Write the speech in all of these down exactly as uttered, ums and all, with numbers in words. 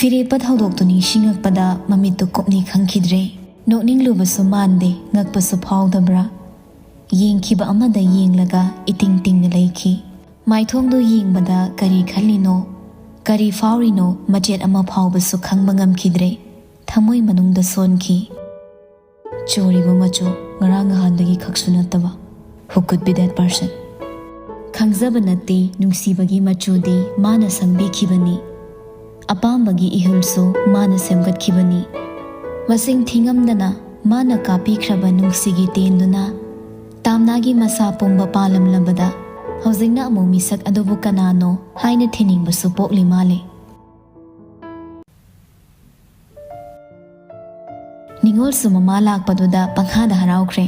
ꯐꯤꯔꯦꯞꯄ ꯊꯧꯗꯣꯛꯇꯨ ꯅꯤꯡꯁꯤꯡꯉꯛꯄꯗ ꯃꯃꯤꯠꯇꯨ ꯀꯨꯞꯅꯤ ꯈꯪꯈꯤꯗ꯭ꯔꯦ꯫ ꯅꯣꯛꯅꯤꯡꯂꯨꯕꯁꯨ ꯃꯥꯟꯗꯦ, ꯉꯛꯄꯁꯨ ꯐꯥꯎꯗꯕ꯭ꯔꯥ? ꯌꯦꯡꯈꯤꯕ ꯑꯃꯗ ꯌꯦꯡꯂꯒ ꯏꯇꯤꯡ ꯇꯤꯡꯅ ꯂꯩꯈꯤ꯫ ꯃꯥꯏꯊꯣꯡꯗꯨ ꯌꯦꯡꯕꯗ ꯀꯔꯤ ꯈꯜꯂꯤꯅꯣ, ꯀꯔꯤ ꯐꯥꯎꯔꯤꯅꯣ, ꯃꯆꯦꯠ ꯑꯃ ꯐꯥꯎꯕꯁꯨ ꯈꯪꯕ ꯉꯝꯈꯤꯗ꯭ꯔꯦ꯫ ꯊꯃꯣꯏ ꯃꯅꯨꯡꯗ ꯁꯣꯟꯈꯤ꯫ ꯆꯨꯔꯤꯕ ꯃꯆꯨ ꯉꯔꯥꯡ ꯅꯍꯥꯟꯗꯒꯤ ꯈꯛꯁꯨ ꯅꯠꯇꯕ꯫ Who could be that person? ꯈꯪꯖꯕ ꯅꯠꯇꯦ ꯅꯨꯡꯁꯤꯕꯒꯤ ꯃꯆꯨꯗꯤ ꯃꯥꯅ ꯁꯪꯕꯤꯈꯤꯕꯅꯤ꯫ ꯑꯄꯥꯝꯕꯒꯤ ꯏꯍꯨꯜꯁꯨ ꯃꯥꯅ ꯁꯦꯝꯒꯠꯈꯤꯕꯅꯤ꯫ ꯃꯁꯤꯡ ꯊꯤꯉꯝꯗꯅ ꯃꯥꯅ ꯀꯥꯞꯄꯤꯈ꯭ꯔꯕ ꯅꯨꯡꯁꯤꯒꯤ ꯇꯦꯟꯗꯨꯅ ꯇꯥꯝꯅꯥꯒꯤ ꯃꯁꯥ ꯄꯨꯝꯕ ꯄꯥꯜꯂꯝꯂꯕꯗ ꯍꯧꯖꯤꯛꯅ ꯑꯃꯨꯛ ꯃꯤꯁꯛ ꯑꯗꯨꯕꯨ ꯀꯅꯥꯅꯣ ꯍꯥꯏꯅ ꯊꯤꯅꯤꯡꯕꯁꯨ ꯄꯣꯛꯂꯤ ꯃꯥꯜꯂꯦ꯫ ꯅꯤꯉꯣꯜꯁꯨ ꯃꯃꯥ ꯂꯥꯛꯄꯗꯨꯗ ꯄꯪꯈꯥꯗ ꯍꯔꯥꯎꯈ꯭ꯔꯦ꯫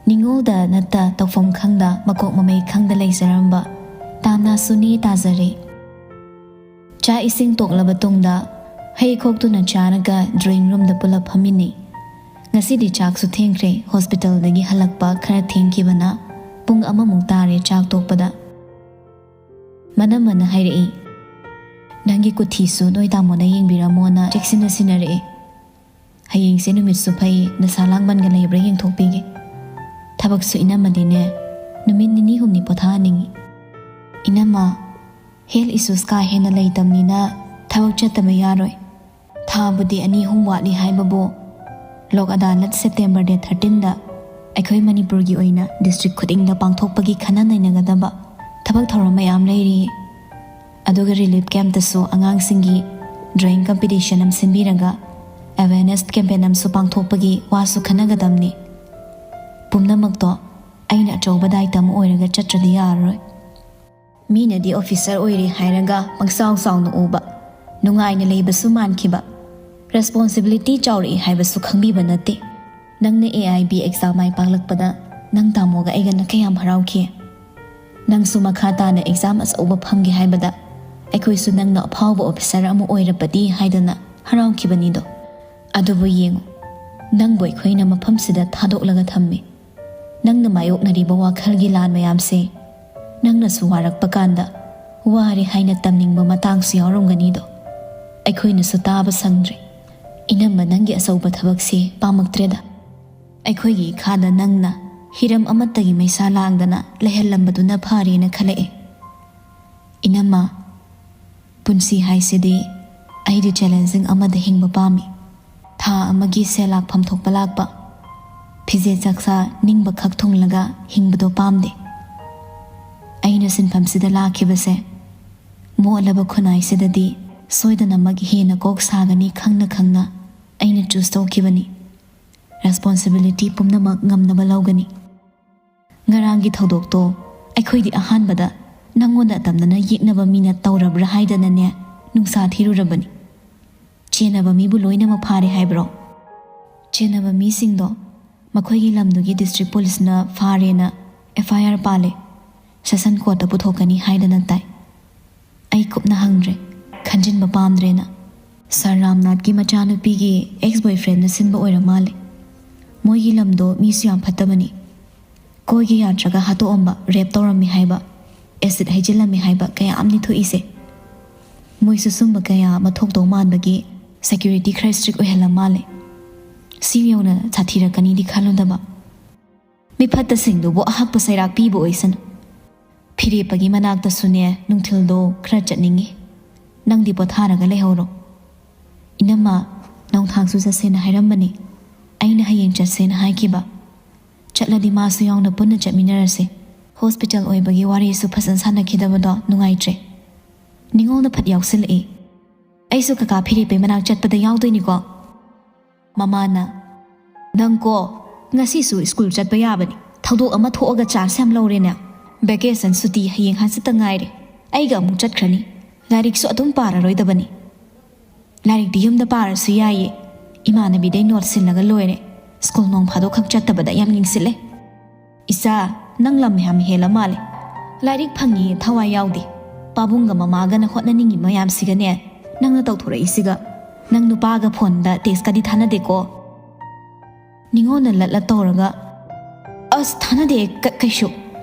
ꯅꯤꯉꯣꯜꯗ ꯅꯠꯇ ꯇꯧꯐꯝ ꯈꯪꯗ ꯃꯀꯣꯛ ꯃꯃꯩ ꯈꯪꯗ ꯂꯩꯖꯔꯝꯕ ꯇꯥꯝꯅꯥꯁꯨ ꯅꯦ ꯇꯥꯖꯔꯦ꯫ ꯆꯥꯛ ꯏꯁꯤꯡ ꯇꯣꯛꯂꯕ ꯇꯨꯡꯗ ꯍꯩ ꯈꯣꯛꯇꯨꯅ ꯆꯥꯔꯒ drawing roomꯗ ꯄꯨꯂꯞ ꯐꯝꯃꯤꯟꯅꯩ꯫ ꯉꯁꯤꯗꯤ ꯆꯥꯛꯁꯨ ꯊꯦꯡꯈ꯭ꯔꯦ, ꯍꯣꯁꯄꯤꯇꯥꯜꯗꯒꯤ ꯍꯜꯂꯛꯄ ꯈꯔ ꯊꯦꯡꯈꯤꯕꯅ ꯄꯨꯡ ꯑꯃꯃꯨꯛ ꯇꯥꯔꯦ ꯆꯥꯛ ꯇꯣꯛꯄꯗ꯫ ꯃꯅꯝꯃꯅ ꯍꯥꯏꯔꯛꯏ, "ꯅꯪꯒꯤ ꯀꯨꯊꯤꯁꯨ ꯅꯣꯏ ꯇꯥꯃꯣꯅ ꯌꯦꯡꯕꯤꯔꯝꯃꯣꯅ ꯆꯦꯛꯁꯤꯟꯅ ꯁꯤꯟꯅꯔꯛꯑꯦ꯫ ꯍꯌꯦꯡꯁꯦ ꯅꯨꯃꯤꯠꯁꯨ ꯐꯩ, ꯅꯁꯥ ꯂꯥꯡꯕꯟꯒ ꯂꯩꯕ꯭ꯔꯥ ꯌꯦꯡꯊꯣꯛꯄꯤꯒꯦ꯫ ꯊꯕꯛꯁꯨ ꯏꯅꯝꯃꯗꯤꯅꯦ ꯅꯨꯃꯤꯠ ꯅꯤꯅꯤ ꯍꯨꯝꯅꯤ ꯄꯣꯊꯥꯍꯟꯅꯤꯡꯉꯤ꯫" "ꯏꯅꯝꯃ, health issues ꯀꯥ ꯍꯦꯟꯅ ꯂꯩꯇꯕꯅꯤꯅ ꯊꯕꯛ ꯆꯠꯇꯕ ꯌꯥꯔꯣꯏ꯫ ꯊꯥꯕꯨꯗꯤ ꯑꯅꯤ ꯑꯍꯨꯝ ꯋꯥꯠꯂꯤ ꯍꯥꯏꯕꯕꯨ, ꯂꯣꯛ ꯑꯗꯥꯂꯠ September date thirteenꯗ ꯑꯩꯈꯣꯏ ꯃꯅꯤꯄꯨꯔꯒꯤ ꯑꯣꯏꯅ district ꯈꯨꯗꯤꯡꯗ ꯄꯥꯡꯊꯣꯛꯄꯒꯤ ꯈꯟꯅ ꯅꯩꯅꯒꯗꯕ ꯊꯕꯛ ꯊꯧꯔꯝ ꯃꯌꯥꯝ ꯂꯩꯔꯤ꯫ ꯑꯗꯨꯒ relief campꯇꯁꯨ ꯑꯉꯥꯡꯁꯤꯡꯒꯤ drawing competition ꯑꯃ ꯁꯤꯟꯕꯤꯔꯒ awareness campaign ꯑꯃꯁꯨ ꯄꯥꯡꯊꯣꯛꯄꯒꯤ ꯋꯥꯁꯨ ꯈꯟꯅꯒꯗꯕꯅꯤ꯫ ꯄꯨꯝꯅꯃꯛꯇꯣ ꯑꯩꯅ ꯑꯆꯧꯕ ꯗꯥꯏꯇ ꯑꯃ ꯑꯣꯏꯔꯒ ꯆꯠꯇ꯭ꯔꯗꯤ ꯌꯥꯔꯔꯣꯏ꯫ ꯃꯤꯅꯗꯤ officer ꯑꯣꯏꯔꯦ ꯍꯥꯏꯔꯒ ꯄꯪꯆꯥꯎ ꯆꯥꯎꯅ ꯎꯕ, ꯅꯨꯡꯉꯥꯏꯅ ꯂꯩꯕꯁꯨ ꯃꯥꯟꯈꯤꯕ, responsibility ꯆꯥꯎꯔꯛꯏ ꯍꯥꯏꯕꯁꯨ ꯈꯪꯕꯤꯕ ꯅꯠꯇꯦ꯫ ꯅꯪꯅ AIB exam ꯃꯥꯏ ꯄꯥꯛꯂꯛꯄꯗ ꯅꯪ ꯇꯥꯃꯣꯒ ꯑꯩꯒꯅ ꯀꯌꯥꯝ ꯍꯔꯥꯎꯈꯤ꯫ ꯅꯪꯁꯨ ꯃꯈꯥ ꯇꯥꯅ exam ꯑꯆꯧꯕ ꯐꯪꯒꯦ ꯍꯥꯏꯕꯗ ꯑꯩꯈꯣꯏꯁꯨ ꯅꯪꯅ ꯑꯐꯥꯎꯕ officer ꯑꯃ ꯑꯣꯏꯔꯕꯗꯤ ꯍꯥꯏꯗꯅ ꯍꯔꯥꯎꯈꯤꯕꯅꯤꯗꯣ꯫ ꯑꯗꯨꯕꯨ ꯌꯦꯡꯉꯨ, ꯅꯪꯕꯨ ꯑꯩꯈꯣꯏꯅ ꯃꯐꯝꯁꯤꯗ ꯊꯥꯗꯣꯛꯂꯒ ꯊꯝꯃꯤ꯫ ꯅꯪꯅ ꯃꯥꯌꯣꯛꯅꯔꯤꯕ ꯋꯥꯈꯜꯒꯤ ꯂꯥꯟ ꯃꯌꯥꯝꯁꯦ ꯅꯪꯅꯁꯨ ꯋꯥꯔꯛꯄ ꯀꯥꯟꯗ ꯋꯥꯔꯦ ꯍꯥꯏꯅ ꯇꯝꯅꯤꯡꯕ ꯃꯇꯥꯡꯁꯨ ꯌꯥꯎꯔꯝꯒꯅꯤꯗꯣ꯫ ꯑꯩꯈꯣꯏꯅꯁꯨ ꯇꯥꯕ ꯁꯪꯗ꯭ꯔꯦ꯫ "ꯏꯅꯝꯃ, ꯅꯪꯒꯤ ꯑꯆꯧꯕ ꯊꯕꯛꯁꯤ ꯄꯥꯝꯃꯛꯇ꯭ꯔꯦꯗ꯫ ꯑꯩꯈꯣꯏꯒꯤ ꯏꯈꯥꯗ ꯅꯪꯅ ꯍꯤꯔꯝ ꯑꯃꯠꯇꯒꯤ ꯃꯩꯁꯥ ꯂꯥꯡꯗꯅ ꯂꯩꯍꯜꯂꯝꯕꯗꯨꯅ ꯐꯔꯦꯅ ꯈꯜꯂꯛꯑꯦ꯫ ꯏꯅꯝꯃ, ꯄꯨꯟꯁꯤ ꯍꯥꯏꯁꯤꯗꯤ ꯑꯩꯗꯤ ꯆꯦꯂꯦꯟꯖꯤꯡ ꯑꯃꯗ ꯍꯤꯡꯕ ꯄꯥꯝꯃꯤ꯫ ꯊꯥ ꯑꯃꯒꯤ ꯁꯦꯜ ꯂꯥꯛꯐꯝ ꯊꯣꯛꯄ ꯂꯥꯛꯄ, ꯐꯤꯖꯦꯠ ꯆꯥꯛꯆꯥ ꯅꯤꯡꯕ ꯈꯛ ꯊꯨꯡꯂꯒ ꯍꯤꯡꯕꯗꯣ ꯄꯥꯝꯗꯦ꯫ ꯑꯩꯅ ꯁꯤꯟꯐꯝꯁꯤꯗ ꯂꯥꯛꯈꯤꯕꯁꯦ ꯃꯣꯠꯂꯕ ꯈꯨꯟꯅꯥꯏꯁꯤꯗꯗꯤ ꯁꯣꯏꯗꯅꯃꯛ ꯍꯦꯟꯅ ꯀꯣꯛ ꯁꯥꯒꯅꯤ ꯈꯪꯅ ꯈꯪꯅ ꯑꯩꯅ ꯆꯨꯁ ꯇꯧꯈꯤꯕꯅꯤ꯫ ꯔꯦꯁꯄꯣꯟꯁꯤꯕꯤꯂꯤꯇꯤ ꯄꯨꯝꯅꯃꯛ ꯉꯝꯅꯕ ꯂꯧꯒꯅꯤ꯫ ꯉꯔꯥꯡꯒꯤ ꯊꯧꯗꯣꯛꯇꯣ ꯑꯩꯈꯣꯏꯗꯤ ꯑꯍꯥꯟꯕꯗ ꯅꯪꯉꯣꯟꯗ ꯑꯇꯝꯅꯅ ꯌꯦꯛꯅꯕ ꯃꯤꯅ ꯇꯧꯔꯕ꯭ꯔꯥ ꯍꯥꯏꯗꯅꯅꯦ ꯅꯨꯡꯁꯥ ꯊꯤꯔꯨꯔꯕꯅꯤ꯫ ꯆꯦꯟꯅꯕ ꯃꯤꯕꯨ ꯂꯣꯏꯅꯃꯛ ꯐꯥꯔꯦ ꯍꯥꯏꯕ꯭ꯔꯣ?" "ꯆꯦꯟꯅꯕ ꯃꯤꯁꯤꯡꯗꯣ ꯃꯈꯣꯏꯒꯤ ꯂꯝꯗꯨꯒꯤ ꯗꯤꯁꯇ꯭ꯔꯤꯛ ꯄꯨꯂꯤꯁꯅ ꯐꯥꯔꯦꯅ ꯑꯦꯐ ꯑꯥꯏ ꯑꯥꯔ ꯄꯥꯜꯂꯦ꯫ ꯁꯦꯁꯟ ꯀꯣꯔꯠꯇ ꯄꯨꯊꯣꯛꯀꯅꯤ ꯍꯥꯏꯗꯅ ꯇꯥꯏ꯫ ꯑꯩ ꯀꯨꯞꯅ ꯍꯪꯗ꯭ꯔꯦ, ꯈꯟꯖꯤꯟꯕ ꯄꯥꯝꯗ꯭ꯔꯦꯅ꯫ ꯁꯥꯔ ꯔꯥꯝꯅꯥꯊꯀꯤ ꯃꯆꯥꯅꯨꯄꯤꯒꯤ ꯑꯦꯛꯁ ꯕꯣꯏꯐ꯭ꯔꯦꯟꯅ ꯁꯤꯟꯕ ꯑꯣꯏꯔ ꯃꯥꯜꯂꯦ꯫ ꯃꯣꯏꯒꯤ ꯂꯝꯗꯣ ꯃꯤꯁꯨ ꯌꯥꯝ ꯐꯠꯇꯕꯅꯤ꯫ ꯀꯣꯏꯒꯦ ꯌꯥꯗ꯭ꯔꯒ ꯍꯥꯠꯇꯣꯛꯑꯝꯕ, ꯔꯦꯞ ꯇꯧꯔꯝꯃꯤ ꯍꯥꯏꯕ, ꯑꯦꯁꯤꯗ ꯍꯩꯖꯤꯜꯂꯝꯃꯤ ꯍꯥꯏꯕ ꯀꯌꯥ ꯑꯃꯅꯤ ꯊꯣꯛꯏꯁꯦ꯫ ꯃꯣꯏꯁꯨ ꯁꯨꯝꯕ ꯀꯌꯥ ꯑꯃ ꯊꯣꯛꯇꯧ ꯃꯥꯟꯕꯒꯤ ꯁꯦꯀ꯭ꯌꯨꯔꯤꯇꯤ ꯈꯔ ꯁ꯭ꯇ꯭ꯔꯤꯛ ꯑꯣꯏꯍꯜꯂ ꯃꯥꯜꯂꯦ꯫ ꯁꯤ ꯌꯧꯅ ꯁꯥꯊꯤꯔꯛꯀꯅꯤꯗꯤ ꯈꯜꯂꯨꯗꯕ꯫ ꯃꯤꯐꯠꯇꯁꯤꯡꯗꯨꯕꯨ ꯑꯍꯛꯄ ꯁꯩꯔꯥꯛ ꯄꯤꯕ ꯑꯣꯏꯁꯅꯨ꯫ ꯐꯤꯔꯦꯞꯄꯒꯤ ꯃꯅꯥꯛꯇꯁꯨꯅꯦ ꯅꯨꯡꯊꯤꯜꯗꯣ ꯈꯔ ꯆꯠꯅꯤꯡꯉꯤ꯫ ꯅꯪꯗꯤ ꯄꯣꯊꯥꯔꯒ ꯂꯩꯍꯧꯔꯣ꯫ ꯏꯅꯝꯃ, ꯅꯣꯡꯊꯥꯡꯁꯨ ꯆꯠꯁꯦꯅ ꯍꯥꯏꯔꯝꯕꯅꯤ꯫ ꯑꯩꯅ ꯍꯌꯦꯡ ꯆꯠꯁꯦꯅ ꯍꯥꯏꯈꯤꯕ꯫ ꯆꯠꯂꯗꯤ ꯃꯥꯁꯨ ꯌꯥꯎꯅ ꯄꯨꯟꯅ ꯆꯠꯃꯤꯟꯅꯔꯁꯦ꯫ ꯍꯣꯁꯄꯤꯇꯥꯜ ꯑꯣꯏꯕꯒꯤ ꯋꯥꯔꯤꯁꯨ ꯐꯖꯅ ꯁꯥꯟꯅꯈꯤꯗꯕꯗꯣ ꯅꯨꯡꯉꯥꯏꯇ꯭ꯔꯦ꯫ ꯅꯤꯉꯣꯜꯅ ꯐꯠ ꯌꯥꯎꯁꯤꯜꯂꯛꯏ꯫ ꯑꯩꯁꯨ ꯀꯀꯥ ꯐꯤꯔꯦꯞꯄꯩ ꯃꯅꯥꯛ ꯆꯠꯄꯗ ꯌꯥꯎꯗꯣꯏꯅꯤꯀꯣ꯫ ꯃꯃꯥꯅ, "ꯅꯪꯀꯣ, ꯉꯁꯤꯁꯨ ꯁ꯭ꯀꯨꯜ ꯆꯠꯄ ꯌꯥꯕꯅꯤ꯫ ꯊꯧꯗꯣꯛ ꯑꯃ ꯊꯣꯛꯑꯒ ꯆꯥꯟꯁ ꯌꯥꯝ ꯂꯧꯔꯦꯅꯦ꯫ ꯚꯦꯀꯦꯁꯟ ꯁꯨꯇꯤ ꯍꯌꯦꯡ ꯍꯪꯆꯤꯠꯇ ꯉꯥꯏꯔꯦ꯫ ꯑꯩꯒ ꯑꯃꯨꯛ ꯆꯠꯈ꯭ꯔꯅꯤ꯫ ꯂꯥꯏꯔꯤꯛꯁꯨ ꯑꯗꯨꯝ ꯄꯥꯔꯔꯣꯏꯗꯕꯅꯤ꯫ ꯂꯥꯏꯔꯤꯛꯇꯤ ꯌꯨꯝꯗ ꯄꯥꯔꯁꯨ ꯌꯥꯏꯌꯦ꯫ ꯏꯃꯥꯟꯅꯕꯤꯗꯩ ꯅꯣꯠ ꯁꯤꯜꯂꯒ ꯂꯣꯏꯔꯦ꯫ ꯁ꯭ꯀꯨꯜ ꯅꯣꯡ ꯐꯥꯗꯣꯛ ꯈꯛ ꯆꯠꯇꯕꯗ ꯌꯥꯝ ꯌꯦꯡꯁꯤꯜꯂꯦ꯫ ꯏꯆꯥ, ꯅꯪ ꯂꯝ ꯌꯥꯝ ꯍꯦꯜꯂ ꯃꯥꯜꯂꯦ꯫ ꯂꯥꯏꯔꯤꯛ ꯐꯪꯉꯤ ꯊꯋꯥꯏ ꯌꯥꯎꯗꯦ꯫ ꯄꯥꯕꯨꯡꯒ ꯃꯃꯥꯒꯅ ꯍꯣꯠꯅꯅꯤꯡꯉꯤ ꯃꯌꯥꯝꯁꯤꯒꯅꯦ, ꯅꯪꯅ ꯇꯧꯊꯣꯔꯛꯏꯁꯤꯒ꯫ ꯅꯪ ꯅꯨꯄꯥꯒ ꯐꯣꯟꯗ ꯇꯦꯛꯁꯀꯗꯤ ꯊꯥꯅꯗꯦꯀꯣ?" ꯅꯤꯉꯣꯜꯅ ꯂꯠꯂ ꯇꯧꯔꯒ, "ꯑꯁ, ꯊꯥꯅꯗꯦ ꯀ-, ꯀꯩꯁꯨ"꯫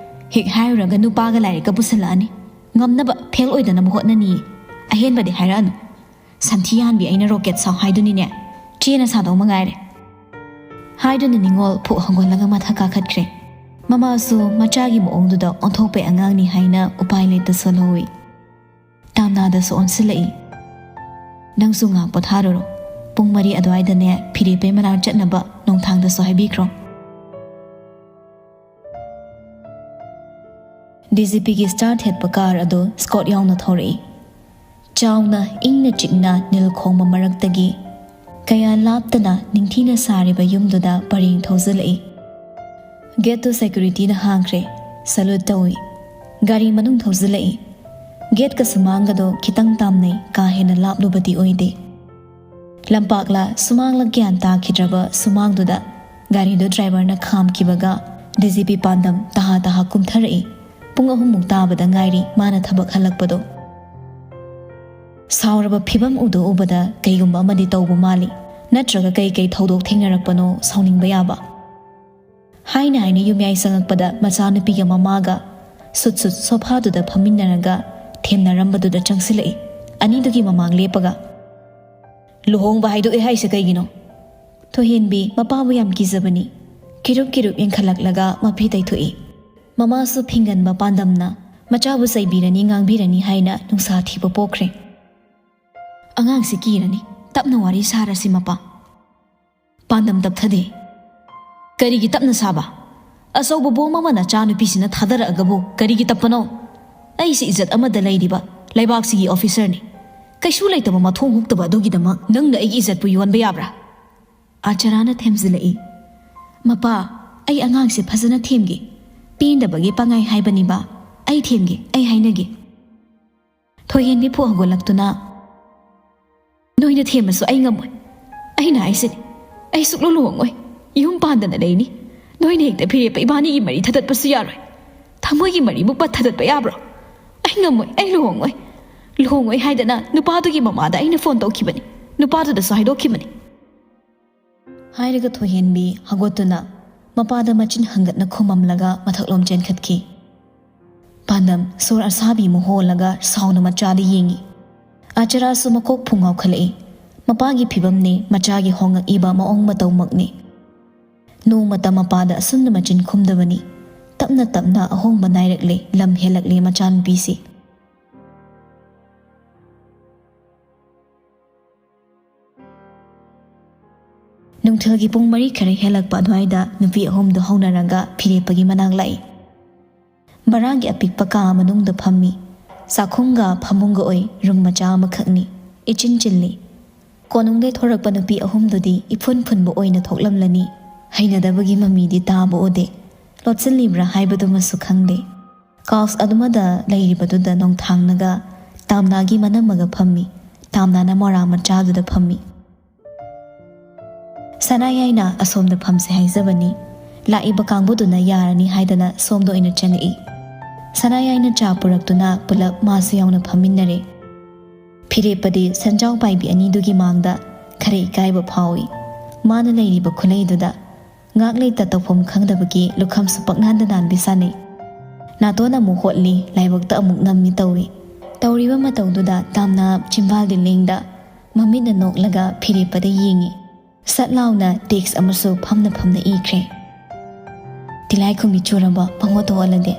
ꯍꯦꯛ ꯍꯥꯏꯔꯨꯔꯒ ꯅꯨꯄꯥꯒ ꯂꯥꯏꯔꯤꯛꯀ ꯄꯨꯁꯜꯂꯛꯑꯅꯤ꯫ ꯉꯝꯅꯕ ꯐꯦꯜ ꯑꯣꯏꯗꯅꯕ ꯍꯣꯠꯅꯅꯤꯌꯦ꯫ ꯑꯍꯦꯟꯕꯗꯤ ꯍꯥꯏꯔꯛꯑꯅꯨ꯫ "ꯁꯟꯊꯤ ꯌꯥꯟꯕꯤ ꯑꯩꯅ ꯔꯣꯀꯦꯠ ꯁꯥꯎ ꯍꯥꯏꯗꯨꯅꯤꯅꯦ꯫ ꯆꯦꯅ ꯁꯥꯗꯧ ꯃꯉꯥꯏꯔꯦ," ꯍꯥꯏꯗꯨꯅ ꯅꯤꯉꯣꯜ ꯐꯨꯛ ꯍꯧꯒꯠꯂꯒ ꯃꯊꯛ ꯀꯥꯈꯠꯈ꯭ꯔꯦ꯫ ꯃꯃꯥꯁꯨ ꯃꯆꯥꯒꯤ ꯃꯑꯣꯡꯗꯨꯗ ꯑꯣꯟꯊꯣꯛꯄꯩ ꯑꯉꯥꯡꯅꯤ ꯍꯥꯏꯅ ꯎꯄꯥꯏ ꯂꯩꯇ ꯁꯣꯜꯍꯧꯏ꯫ ꯇꯥꯝꯅꯥꯗꯁꯨ ꯑꯣꯟꯁꯤꯜꯂꯛꯏ꯫ "ꯅꯪꯁꯨ ꯉꯥꯏꯍꯥꯛ ꯄꯣꯊꯥꯔꯨꯔꯣ꯫ ꯄꯨꯡ ꯃꯔꯤ ꯑꯗꯨꯋꯥꯏꯗꯅꯦ ꯐꯤꯔꯦꯞꯄꯩ ꯃꯅꯥꯛ ꯆꯠꯅꯕ ꯅꯣꯡꯊꯥꯡꯗꯁꯨ ꯍꯥꯏꯕꯤꯈ꯭ꯔꯣ꯫" ꯗꯤ ꯖꯤ ꯄꯤꯒꯤ ꯁ꯭ꯇꯥꯔ ꯊꯦꯠꯄ ꯀꯥꯔ ꯑꯗꯨ ꯁ꯭ꯀꯣꯠ ꯌꯥꯎꯅ ꯊꯧꯔꯛꯏ꯫ ꯆꯥꯎꯅ, ꯏꯪꯅ ꯆꯤꯛꯅ ꯅꯤꯜ ꯈꯣꯡꯕ ꯃꯔꯛꯇꯒꯤ ꯀꯌꯥ ꯂꯥꯞꯇꯅ ꯅꯤꯡꯊꯤꯅ ꯁꯥꯔꯤꯕ ꯌꯨꯝꯗꯨꯗ ꯄꯔꯦꯡ ꯊꯧꯖꯤꯜꯂꯛꯏ꯫ ꯒꯦꯠꯇꯨ ꯁꯦꯀ꯭ꯌꯨꯔꯤꯇꯤꯅ ꯍꯥꯡꯈ꯭ꯔꯦ꯫ ꯁꯂꯨꯠ ꯇꯧꯏ꯫ ꯒꯥꯔꯤ ꯃꯅꯨꯡ ꯊꯧꯖꯤꯜꯂꯛꯏ꯫ ꯒꯦꯠꯀ ꯁꯨꯃꯥꯡꯒꯗꯣ ꯈꯤꯇꯪ ꯇꯥꯝꯅꯩ, ꯀꯥ ꯍꯦꯟꯅ ꯂꯥꯞꯂꯨꯕꯗꯤ ꯑꯣꯏꯗꯦ꯫ ꯂꯝꯄꯥꯛꯂ ꯁꯨꯃꯥꯡꯂ ꯒ꯭ꯌꯥꯟ ꯇꯥꯈꯤꯗ꯭ꯔꯕ ꯁꯨꯃꯥꯡꯗꯨꯗ ꯒꯥꯔꯤꯗꯨ ꯗ꯭ꯔꯥꯏꯚꯔꯅ ꯈꯥꯝꯈꯤꯕꯒ ꯗꯤ ꯖꯤ ꯄꯤ ꯄꯥꯟꯗꯝ ꯇꯍꯥ ꯇꯍꯥ ꯀꯨꯝꯊꯔꯛꯏ꯫ ꯄꯨꯡ ꯑꯍꯨꯝꯃꯨꯛ ꯇꯥꯕꯗ ꯉꯥꯏꯔꯤ ꯃꯥꯅ ꯊꯕꯛ ꯍꯜꯂꯛꯄꯗꯣ꯫ ꯁꯥꯎꯔꯕ ꯐꯤꯚꯝ ꯎꯗ ꯎꯕꯗ ꯀꯩꯒꯨꯝꯕ ꯑꯃꯗꯤ ꯇꯧꯕ ꯃꯥꯜꯂꯤ, ꯅꯠꯇ꯭ꯔꯒ ꯀꯩ ꯀꯩ ꯊꯧꯗꯣꯛ ꯊꯦꯡꯅꯔꯛꯄꯅꯣ ꯁꯥꯎꯅꯤꯡꯕ ꯌꯥꯕ꯫ ꯍꯥꯏꯅ ꯍꯥꯏꯅ ꯌꯨꯝꯌꯥꯏ ꯆꯪꯉꯛꯄꯗ ꯃꯆꯥꯅꯨꯄꯤꯒ ꯃꯃꯥꯒ ꯁꯨꯠ ꯁꯨꯠ ꯁꯣꯐꯥꯗꯨꯗ ꯐꯝꯃꯤꯟꯅꯔꯒ ꯊꯦꯝꯅꯔꯝꯕꯗꯨꯗ ꯆꯪꯁꯤꯜꯂꯛꯏ꯫ ꯑꯅꯤꯗꯨꯒꯤ ꯃꯃꯥꯡ ꯂꯦꯞꯄꯒ, "ꯂꯨꯍꯣꯡꯕ ꯍꯥꯏꯗꯣꯛꯑꯦ ꯍꯥꯏꯁꯦ ꯀꯩꯒꯤꯅꯣ?" ꯊꯣꯏꯍꯦꯟꯕꯤ ꯃꯄꯥꯕꯨ ꯌꯥꯝ ꯀꯤꯖꯕꯅꯤ꯫ ꯀꯤꯔꯨꯞ ꯀꯤꯔꯨꯞ ꯌꯦꯡꯈꯠꯂꯛꯂꯒ ꯃꯄꯤ ꯇꯩꯊꯣꯛꯏ꯫ ꯃꯃꯥꯁꯨ ꯐꯤꯡꯒꯟꯕ ꯄꯥꯟꯗꯝꯅ ꯃꯆꯥꯕꯨ ꯆꯩꯕꯤꯔꯅꯤ ꯉꯥꯡꯕꯤꯔꯅꯤ ꯍꯥꯏꯅ ꯅꯨꯡꯁꯥ ꯊꯤꯕ ꯄꯣꯛꯈ꯭ꯔꯦ꯫ "ꯑꯉꯥꯡꯁꯤ ꯀꯤꯔꯅꯤ, ꯇꯞꯅ ꯋꯥꯔꯤ ꯁꯥꯔꯁꯤ ꯃꯄꯥ꯫" ꯄꯥꯟꯗꯝ ꯇꯞꯊꯗꯦ꯫ "ꯀꯔꯤꯒꯤ ꯇꯞꯅ ꯁꯥꯕ? ꯑꯆꯧꯕ ꯕꯣꯝ ꯑꯃ ꯅꯆꯥꯅꯨꯄꯤꯁꯤꯅ ꯊꯥꯗꯔꯛꯑꯒꯕꯨ ꯀꯔꯤꯒꯤ ꯇꯞꯄꯅꯣ? ꯑꯩꯁꯤ ꯏꯖꯠ ꯑꯃꯗ ꯂꯩꯔꯤꯕ ꯂꯩꯕꯥꯛꯁꯤꯒꯤ ꯑꯣꯐꯤꯁꯔꯅꯤ꯫ ꯀꯩꯁꯨ ꯂꯩꯇꯕ ꯃꯊꯣꯡ ꯍꯨꯛꯇꯕ ꯑꯗꯨꯒꯤꯗꯃꯛ ꯅꯪꯅ ꯑꯩꯒꯤ ꯏꯖꯠꯄꯨ ꯌꯣꯟꯕ ꯌꯥꯕ꯭ꯔꯥ?" ꯑꯥꯆꯔꯥꯅ ꯊꯦꯝꯖꯤꯜꯂꯛꯏ꯫ "ꯃꯄꯥ, ꯑꯩ ꯑꯉꯥꯡꯁꯦ ꯐꯖꯅ ꯊꯦꯝꯒꯦ꯫ ꯄꯦꯟꯗꯕꯒꯤ ꯄꯪꯍꯥꯏ ꯍꯥꯏꯕꯅꯤꯕ꯫ ꯑꯩ ꯊꯦꯝꯒꯦ, ꯑꯩ ꯍꯥꯏꯅꯒꯦ꯫" ꯊꯣꯏꯍꯦꯟꯕꯤ ꯐꯨꯛ ꯍꯧꯒꯠꯂꯛꯇꯨꯅ, "ꯅꯣꯏꯅ ꯊꯦꯝꯃꯁꯨ ꯑꯩ ꯉꯝꯃꯣꯏ꯫ ꯑꯩꯅ ꯍꯥꯏꯁꯤꯅꯤ, ꯑꯩ ꯁꯨꯛꯂꯨ ꯂꯨꯍꯣꯡꯉꯣꯏ꯫ ꯌꯨꯝ ꯄꯥꯟꯗꯅ ꯂꯩꯅꯤ꯫ ꯅꯣꯏꯅ ꯍꯦꯛꯇ ꯐꯤꯔꯦꯞꯄ ꯏꯕꯥꯅꯤꯒꯤ ꯃꯔꯤ ꯊꯗꯠꯄꯁꯨ ꯌꯥꯔꯣꯏ꯫ ꯊꯃꯣꯏꯒꯤ ꯃꯔꯤꯕꯨ ꯄꯠ ꯊꯗꯠꯄ ꯌꯥꯕ꯭ꯔꯣ? ꯑꯩ ꯉꯝꯃꯣꯏ, ꯑꯩ ꯂꯨꯍꯣꯡꯉꯣꯏ꯫ ꯂꯨꯍꯣꯡꯉꯣꯏ ꯍꯥꯏꯗꯅ ꯅꯨꯄꯥꯗꯨꯒꯤ ꯃꯃꯥꯗ ꯑꯩꯅ ꯐꯣꯟ ꯇꯧꯈꯤꯕꯅꯤ, ꯅꯨꯄꯥꯗꯨꯗꯁꯨ ꯍꯥꯏꯗꯣꯛꯈꯤꯕꯅꯤ꯫" ꯍꯥꯏꯔꯒ ꯊꯣꯏꯍꯦꯟꯕꯤ ꯍꯧꯒꯠꯇꯨꯅ ꯃꯄꯥꯗ ꯃꯆꯤꯟ ꯍꯪꯒꯠꯅ ꯈꯨꯝꯃꯝꯂꯒ ꯃꯊꯛꯂꯣꯝ ꯆꯦꯟꯈꯠꯈꯤ꯫ ꯄꯥꯟꯗꯝ ꯁꯣꯔ ꯑꯁꯥꯕꯤ ꯑꯃ ꯍꯣꯜꯂꯒ ꯁꯥꯎꯅ ꯃꯆꯥꯗ ꯌꯦꯡꯉꯤ꯫ ꯑꯆꯔꯥꯁꯨ ꯃꯀꯣꯛ ꯐꯨꯡ ꯉꯥꯎꯈꯠꯂꯛꯏ꯫ ꯃꯄꯥꯒꯤ ꯐꯤꯕꯝꯅꯤ, ꯃꯆꯥꯒꯤ ꯍꯣꯡꯉꯛꯏꯕ ꯃꯑꯣꯡ ꯃꯇꯧꯃꯛꯅꯤ꯫ ꯅꯣꯡꯃꯇ ꯃꯄꯥꯗ ꯑꯁꯨꯝꯅ ꯃꯆꯤꯟ ꯈꯨꯝꯗꯕꯅꯤ꯫ ꯇꯞꯅ ꯇꯞꯅ ꯑꯍꯣꯡꯕ ꯅꯥꯏꯔꯛꯂꯦ, ꯂꯝ ꯍꯦꯜꯂꯛꯂꯦ ꯃꯆꯥꯅꯨꯄꯤꯁꯤ꯫ ꯅꯨꯡꯊꯤꯜꯒꯤ ꯄꯨꯡ ꯃꯔꯤ ꯈꯔ ꯍꯦꯜꯂꯛꯄ ꯑꯗꯨꯋꯥꯏꯗ ꯅꯨꯄꯤ ꯑꯍꯨꯝꯗꯨ ꯍꯧꯅꯔꯒ ꯐꯤꯔꯦꯞꯄꯒꯤ ꯃꯅꯥꯛ ꯂꯥꯛꯏ꯫ ꯕꯔꯥꯒꯤ ꯑꯄꯤꯛꯄ ꯀꯥ ꯃꯅꯨꯡꯗ ꯐꯝꯃꯤ꯫ ꯆꯥꯛꯈꯨꯝꯒ ꯐꯃꯨꯡꯒ ꯑꯣꯏ ꯔꯨꯝ ꯃꯆꯥ ꯑꯃꯈꯛꯅꯤ꯫ ꯏꯆꯤꯟ ꯆꯤꯜꯂꯤ꯫ ꯀꯣꯅꯨꯡꯗꯩ ꯊꯣꯔꯛꯄ ꯅꯨꯄꯤ ꯑꯍꯨꯝꯗꯨꯗꯤ ꯏꯐꯨꯟ ꯐꯨꯟꯕ ꯑꯣꯏꯅ ꯊꯣꯛꯂꯝꯂꯅꯤ꯫ ꯍꯩꯅꯗꯕꯒꯤ ꯃꯃꯤꯗꯤ ꯇꯥꯕ ꯎꯗꯦ꯫ ꯂꯣꯠꯁꯤꯜꯂꯤꯕ꯭ꯔꯥ ꯍꯥꯏꯕꯗꯨꯃꯁꯨ ꯈꯪꯗꯦ꯫ ꯀꯥꯎꯁ ꯑꯗꯨꯃꯗ ꯂꯩꯔꯤꯕꯗꯨꯗ ꯅꯣꯡꯊꯥꯡꯅꯒ ꯇꯥꯝꯅꯥꯒꯤ ꯃꯅꯝꯃꯒ ꯐꯝꯃꯤ꯫ ꯇꯥꯝꯅꯥꯅ ꯃꯣꯔꯥ ꯃꯆꯥꯗꯨꯗ ꯐꯝꯃꯤ꯫ ꯁꯅꯥꯌꯥꯏꯅ ꯑꯁꯣꯝꯗ ꯐꯝꯁꯦ ꯍꯥꯏꯖꯕꯅꯤ꯫ ꯂꯥꯛꯏꯕ ꯀꯥꯡꯕꯨꯗꯨꯅ ꯌꯥꯔꯅꯤ ꯍꯥꯏꯗꯅ ꯁꯣꯝꯗ ꯑꯣꯏꯅ ꯆꯪꯉꯛꯏ꯫ ꯁꯅꯥꯌꯥꯏꯅ ꯆꯥ ꯄꯨꯔꯛꯇꯨꯅ ꯄꯨꯂꯞ ꯃꯥꯁꯨ ꯌꯥꯎꯅ ꯐꯝꯃꯤꯟꯅꯔꯦ꯫ ꯐꯤꯔꯦꯞꯄꯗꯤ ꯁꯟꯖꯥꯎ ꯄꯥꯏꯕꯤ ꯑꯅꯤꯗꯨꯒꯤ ꯃꯥꯡꯗ ꯈꯔ ꯏꯀꯥꯏꯕ ꯐꯥꯎꯏ꯫ ꯃꯥꯅ ꯂꯩꯔꯤꯕ ꯈꯨꯂꯩꯗꯨꯗ ꯉꯥꯛ ꯂꯩꯇ ꯇꯧꯐꯝ ꯈꯪꯗꯕꯒꯤ ꯂꯨꯈꯝꯁꯨ ꯄꯛꯅꯥꯟꯗ ꯅꯥꯟꯕꯤ ꯁꯥꯟꯅꯩ꯫ ꯅꯥꯇꯣꯟ ꯑꯃꯨꯛ ꯍꯣꯠꯂꯤ, ꯂꯥꯏꯕꯛꯇ ꯑꯃꯨꯛ ꯅꯝꯃꯤ ꯇꯧꯏ꯫ ꯇꯧꯔꯤꯕ ꯃꯇꯧꯗꯨꯗ ꯇꯥꯝꯅꯥ ꯆꯤꯝꯕꯥꯜꯗꯤ ꯂꯦꯡꯗ ꯃꯃꯤꯠꯅ ꯅꯣꯛꯂꯒ ꯐꯤꯔꯦꯞꯄꯗ ꯌꯦꯡꯏ꯫ ꯁꯠ ꯂꯥꯎꯅ ꯇꯦꯛꯁ ꯑꯃꯁꯨ ꯐꯝꯅ ꯐꯝꯅ ꯏꯈ꯭ꯔꯦ꯫ "ꯇꯤꯂꯥꯏꯈꯨꯝꯕꯤ ꯆꯨꯔꯕꯣ ꯄꯪꯑꯣꯠꯇ ꯑꯣꯠꯂꯗꯤ?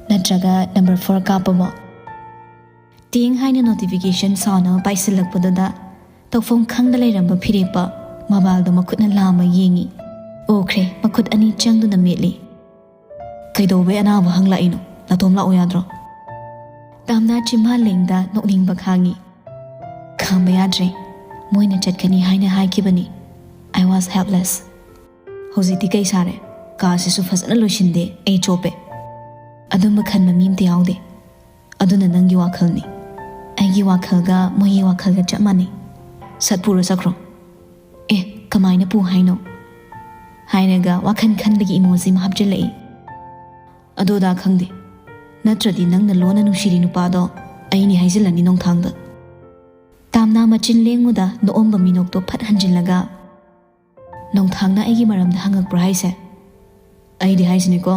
ꯅꯠꯇ꯭ꯔꯒ ꯅꯝꯕꯔ ꯐꯣꯔ ꯀꯥꯞꯄꯕꯣ?" ꯇꯦꯡ ꯍꯥꯏꯅ ꯅꯣꯇꯤꯐꯤꯀꯦꯁꯟ ꯁꯥꯎꯟ ꯑꯃ ꯄꯥꯏꯁꯤꯜꯂꯛꯄꯗꯨꯗ ꯇꯧꯐꯝ ꯈꯪꯗ ꯂꯩꯔꯝꯕ ꯐꯤꯔꯦꯞꯄ ꯃꯣꯕꯥꯏꯜꯗꯣ ꯃꯈꯨꯠꯅ ꯂꯥꯝꯃ ꯌꯦꯡꯏ꯫ ꯎꯈ꯭ꯔꯦ, ꯃꯈꯨꯠ ꯑꯅꯤ ꯆꯪꯗꯨꯅ ꯃꯦꯠꯂꯤ꯫ "ꯀꯩꯗꯧꯕꯩ ꯑꯅꯥꯕ ꯍꯪꯂꯛꯏꯅꯣ? ꯅꯇꯣꯝ ꯂꯥꯛꯑꯣ ꯌꯥꯗ꯭ꯔꯣ?" ꯇꯥꯝꯅꯥ ꯆꯤꯝꯕꯥꯜ ꯂꯦꯡꯗ ꯅꯣꯛꯅꯤꯡꯕ ꯈꯥꯡꯉꯤ꯫ "ꯈꯥꯝꯕ ꯌꯥꯗ꯭ꯔꯦ꯫ ꯃꯣꯏꯅ ꯆꯠꯀꯅꯤ ꯍꯥꯏꯅ ꯍꯥꯏꯈꯤꯕꯅꯤ꯫ I was helpless꯫ ꯍꯧꯖꯤꯛꯇꯤ ꯀꯩ ꯁꯥꯔꯦ? ꯀꯥꯁꯤꯁꯨ ꯐꯖꯅ ꯂꯣꯏꯁꯤꯟꯗꯦ꯫ ꯑꯩ ꯆꯣꯞꯄꯦ꯫ ꯑꯗꯨꯝꯕ ꯈꯟꯕ ꯃꯤ ꯑꯝꯇ ꯌꯥꯎꯗꯦ꯫ ꯑꯗꯨꯅ ꯅꯪꯒꯤ ꯋꯥꯈꯜꯅꯤ꯫ ꯑꯩꯒꯤ ꯋꯥꯈꯜꯒ ꯃꯣꯏꯒꯤ ꯋꯥꯈꯜꯒ ꯆꯞ ꯃꯥꯟꯅꯩ꯫ ꯁꯠ ꯄꯨꯔ ꯆꯠꯈ꯭ꯔꯣ꯫" "ꯑꯦ, ꯀꯃꯥꯏꯅ ꯄꯨ ꯍꯥꯏꯅꯣ?" ꯍꯥꯏꯔꯒ ꯋꯥꯈꯜ ꯈꯟꯕꯒꯤ ꯏꯃꯣꯖꯤ ꯑꯃ ꯍꯥꯞꯆꯤꯜꯂꯛꯏ꯫ "ꯑꯗꯨ ꯑꯗꯥ ꯈꯪꯗꯦ꯫ ꯅꯠꯇ꯭ꯔꯗꯤ ꯅꯪꯅ ꯂꯣꯟꯅ ꯅꯨꯡꯁꯤꯔꯤ ꯅꯨꯄꯥꯗꯣ ꯑꯩꯅꯤ ꯍꯥꯏꯖꯤꯜꯂꯅꯤ ꯅꯣꯡꯊꯥꯡꯗ꯫" ꯇꯥꯝꯅꯥ ꯃꯆꯤꯟ ꯂꯦꯡꯉꯨꯗ ꯅꯣꯛꯑꯝꯕ ꯃꯤꯅꯣꯛꯇꯣ ꯐꯠ ꯍꯟꯖꯤꯜꯂꯒ, "ꯅꯣꯡꯊꯥꯡꯅ ꯑꯩꯒꯤ ꯃꯔꯝꯗ ꯍꯪꯉꯛꯄ꯭ꯔꯣ ꯍꯥꯏꯁꯦ? ꯑꯩꯗꯤ ꯍꯥꯏꯁꯤꯅꯤꯀꯣ,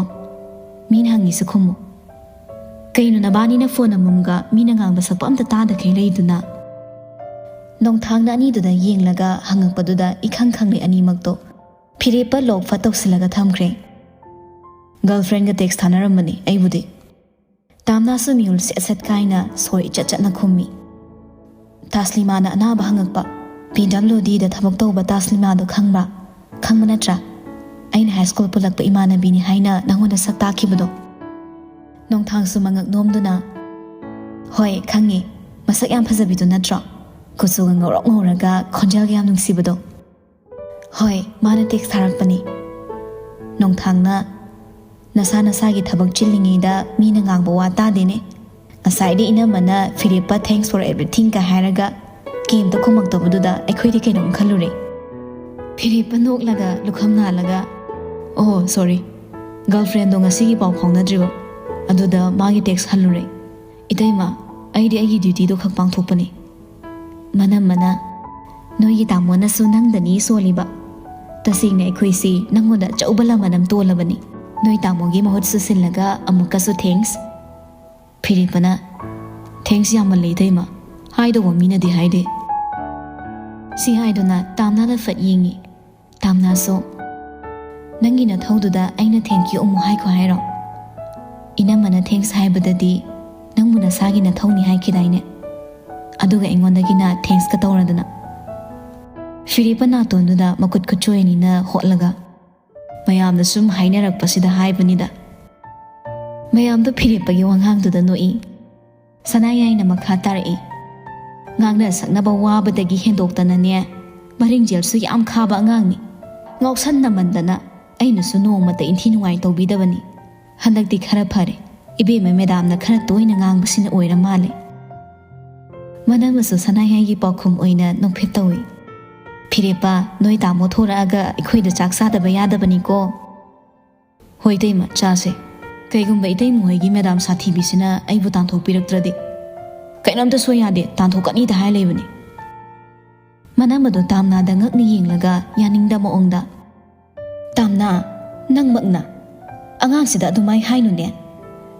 ꯃꯤꯅ ꯍꯪꯉꯤꯁꯦ ꯈꯨꯝꯃꯨ꯫ "ꯀꯩꯅꯣ ꯅꯕꯥꯅꯤꯅ ꯐꯣꯟ ꯑꯃꯃꯝꯒ ꯃꯤꯅ ꯉꯥꯡꯕ ꯁꯛꯄ ꯑꯝꯇ ꯇꯥꯗꯈꯩ ꯂꯩꯗꯨꯅ?" ꯅꯣꯡꯊꯥꯡꯅ ꯑꯅꯤꯗꯨꯗ ꯌꯦꯡꯂꯒ ꯍꯪꯉꯛꯄꯗꯨꯗ ꯏꯈꯪ ꯈꯪꯂꯦ ꯑꯅꯤꯃꯛꯇꯣ꯫ ꯐꯤꯔꯦꯞꯄ ꯂꯣꯛ ꯐꯠ ꯇꯧꯁꯤꯜꯂꯒ ꯊꯝꯈ꯭ꯔꯦ꯫ "ꯒꯔꯜꯐ꯭ꯔꯦꯟꯒ ꯇꯦꯛꯁ ꯊꯥꯅꯔꯝꯕꯅꯤ ꯑꯩꯕꯨꯗꯤ꯫" ꯇꯥꯝꯅꯥꯁꯨ ꯃꯤꯍꯨꯜ ꯁꯦꯠ ꯁꯦꯠ ꯀꯥꯏꯅ ꯁꯣꯔ ꯏꯆꯠ ꯆꯠꯅ ꯈꯨꯝꯃꯤ꯫ ꯇꯥꯁꯂꯤꯃꯥꯅ ꯑꯅꯥꯕ ꯍꯪꯉꯛꯄ꯫ "ꯄꯤ ꯗꯕ꯭ꯂꯤꯎ ꯗꯤꯗ ꯊꯕꯛ ꯇꯧꯕ ꯇꯥꯁꯂꯤꯃꯥꯗꯣ ꯈꯪꯕ꯭ꯔꯥ? ꯈꯪꯕ ꯅꯠꯇ꯭ꯔꯥ? ꯑꯩꯅ ꯍꯥꯏ ꯁ꯭ꯀꯨꯜ ꯄꯨꯜꯂꯛꯄ ꯏꯃꯥꯟꯅꯕꯤꯅꯤ ꯍꯥꯏꯅ ꯅꯪꯉꯣꯟꯗ ꯁꯛ ꯇꯥꯛꯈꯤꯕꯗꯣ?" ꯅꯣꯡꯊꯥꯡꯁꯨ ꯃꯉꯛ ꯅꯣꯝꯗꯨꯅ, "ꯍꯣꯏ, ꯈꯪꯉꯦ꯫ ꯃꯁꯛ ꯌꯥꯝ ꯐꯖꯕꯤꯗꯣ ꯅꯠꯇ꯭ꯔꯣ? ꯀꯨꯆꯨꯒ ꯉꯧꯔꯣꯛ ꯉꯧꯔꯒ ꯈꯣꯟꯖꯦꯜꯒ ꯌꯥꯝ ꯅꯨꯡꯁꯤꯕꯗꯣ?" "ꯍꯣꯏ, ꯃꯥꯅ ꯇꯦꯛꯁ ꯊꯥꯔꯛꯄꯅꯤ꯫" ꯅꯣꯡꯊꯥꯡꯅ, "ꯅꯁꯥ ꯅꯁꯥꯒꯤ ꯊꯕꯛ ꯆꯤꯜꯂꯤꯉꯩꯗ ꯃꯤꯅ ꯉꯥꯡꯕ ꯋꯥ ꯇꯥꯗꯦꯅꯦ꯫ ꯉꯁꯥꯏꯗꯤ ꯏꯅꯝꯃꯅ ꯐꯤꯔꯦꯞꯄ thanks for everything ꯀ ꯍꯥꯏꯔꯒ ꯀꯩꯝꯇ ꯈꯨꯝꯃꯛꯇꯕꯗꯨꯗ ꯑꯩꯈꯣꯏꯗꯤ ꯀꯩꯅꯣꯝ ꯈꯜꯂꯨꯔꯦ꯫" ꯐꯤꯔꯦꯞꯄ ꯅꯣꯛꯂꯒ ꯂꯨꯈꯝ ꯅꯥꯜꯂꯒ, "ꯑꯣ, ꯁꯣꯔꯤ꯫ ꯒꯔꯜꯐ꯭ꯔꯦꯟꯗꯣ ꯉꯁꯤꯒꯤ ꯄꯥꯎ ꯐꯥꯎꯅꯗ꯭ꯔꯤꯕ꯫ ꯑꯗꯨꯗ ꯃꯥꯒꯤ ꯇꯦꯛꯁ ꯍꯜꯂꯨꯔꯦ꯫ ꯏꯇꯩꯃ, ꯑꯩꯗꯤ ꯑꯩꯒꯤ ꯗ꯭ꯌꯨꯇꯤꯗꯣ ꯈꯛ ꯄꯥꯡꯊꯣꯛꯄꯅꯤ꯫" ꯃꯅꯝꯃꯅ, "ꯅꯣꯏꯒꯤ ꯇꯥꯃꯣꯅꯁꯨ ꯅꯪꯗꯅꯤ ꯁꯣꯜꯂꯤꯕ꯫ ꯇꯁꯦꯡꯅ ꯑꯩꯈꯣꯏꯁꯤ ꯅꯪꯉꯣꯟꯗ ꯑꯆꯧꯕ ꯂꯃꯟ ꯑꯃ ꯇꯣꯜꯂꯕꯅꯤ꯫ ꯅꯣꯏ ꯇꯥꯃꯣꯒꯤ ꯃꯍꯨꯠꯁꯨ ꯁꯤꯜꯂꯒ ꯑꯃꯨꯛꯀꯁꯨ thanks꯫" ꯐꯤꯔꯦꯞꯄꯅ, "Thanks ꯌꯥꯝꯃꯜꯂꯦ ꯏꯇꯩꯃ, ꯍꯥꯏꯗꯧꯕ ꯃꯤꯅꯗꯤ ꯍꯥꯏꯗꯦ꯫" ꯁꯤ ꯍꯥꯏꯗꯨꯅ ꯇꯥꯝꯅꯥꯗ ꯐꯠ ꯌꯦꯡꯉꯤ꯫ ꯇꯥꯝꯅꯥꯁꯨ, "ꯅꯪꯒꯤ ꯅꯊꯧꯗꯨꯗ ꯑꯩꯅ thank you ꯑꯃꯨꯛ ꯍꯥꯏꯈꯣ ꯍꯥꯏꯔꯣ? ꯏꯅꯝꯃꯅ thanks ꯍꯥꯏꯕꯗꯗꯤ ꯅꯪꯕꯨ ꯅꯁꯥꯒꯤ ꯅꯊꯧꯅꯤ ꯍꯥꯏꯈꯤꯗꯥꯏꯅꯦ? ꯑꯗꯨꯒ ꯑꯩꯉꯣꯟꯗꯒꯤꯅ thanks ꯀ ꯇꯧꯔꯗꯅ꯫" ꯐꯤꯔꯦꯞꯄ ꯅꯥꯇꯣꯟꯗꯨꯗ ꯃꯈꯨꯠ ꯈꯨꯠꯆꯣꯏ ꯑꯅꯤꯅ ꯍꯣꯠꯂꯒ, "ꯃꯌꯥꯝꯅ ꯁꯨꯝ ꯍꯥꯏꯅꯔꯛꯄꯁꯤꯗ ꯍꯥꯏꯕꯅꯤꯗ꯫" ꯃꯌꯥꯝꯗꯣ ꯐꯤꯔꯦꯞꯄꯒꯤ ꯋꯥꯉꯥꯡꯗꯨꯗ ꯅꯣꯛꯏ꯫ ꯁꯅꯥꯌꯥꯏꯅ ꯃꯈꯥ ꯇꯥꯔꯛꯏ, "ꯉꯥꯡꯅ ꯁꯛꯅꯕ ꯋꯥꯕꯗꯒꯤ ꯍꯦꯟꯗꯣꯛꯇꯅꯅꯦ, ꯃꯔꯤꯡꯖꯦꯜꯁꯨ ꯌꯥꯝ ꯈꯥꯕ ꯑꯉꯥꯡꯅꯤ꯫ ꯉꯥꯎꯁꯟꯅꯃꯟꯗꯅ ꯑꯩꯅꯁꯨ ꯅꯣꯡꯃꯇ ꯏꯟꯊꯤ ꯅꯨꯡꯉꯥꯏ ꯇꯧꯕꯤꯗꯕꯅꯤ꯫ ꯍꯟꯗꯛꯇꯤ ꯈꯔ ꯐꯔꯦ, ꯏꯕꯦꯝꯃ ꯃꯦꯗꯥꯝꯅ ꯈꯔ ꯇꯣꯏꯅ ꯉꯥꯡꯕꯁꯤꯅ ꯑꯣꯏꯔ ꯃꯥꯜꯂꯦ꯫" ꯃꯅꯝꯃꯁꯨ ꯁꯅꯥꯌꯥꯏꯒꯤ ꯄꯥꯎꯈꯨꯝ ꯑꯣꯏꯅ ꯅꯣꯛꯐꯦꯠ ꯇꯧꯏ꯫ "ꯐꯤꯔꯦꯞꯄ, ꯅꯣꯏ ꯇꯥꯃꯣ ꯊꯣꯔꯛꯑꯒ ꯑꯩꯈꯣꯏꯗ ꯆꯥꯛ ꯆꯥꯗꯕ ꯌꯥꯗꯕꯅꯤꯀꯣ꯫" "ꯍꯣꯏ ꯏꯇꯩꯃ, ꯆꯥꯁꯦ꯫ ꯀꯩꯒꯨꯝꯕ ꯏꯇꯩꯃ ꯍꯣꯏꯒꯤ ꯃꯦꯗꯥꯝ ꯁꯥꯊꯤꯕꯤꯁꯤꯅ ꯑꯩꯕꯨ ꯇꯥꯟꯊꯣꯛꯄꯤꯔꯛꯇ꯭ꯔꯗꯤ?" "ꯀꯩꯅꯣꯝꯇ ꯁꯣꯏ ꯌꯥꯗꯦ, ꯇꯥꯟꯊꯣꯛꯀꯅꯤꯗ ꯍꯥꯏ ꯂꯩꯕꯅꯤ꯫" ꯃꯅꯝꯃꯗꯣ ꯇꯥꯝꯅꯥꯗ ꯉꯛꯅ ꯌꯦꯡꯂꯒ ꯌꯥꯅꯤꯡꯗ ꯃꯑꯣꯡꯗ, "ꯇꯥꯝꯅꯥ, ꯅꯪꯃꯛꯅ ꯑꯉꯥꯡꯁꯤꯗ ꯑꯗꯨꯃꯥꯏ ꯍꯥꯏꯅꯨꯅꯦ꯫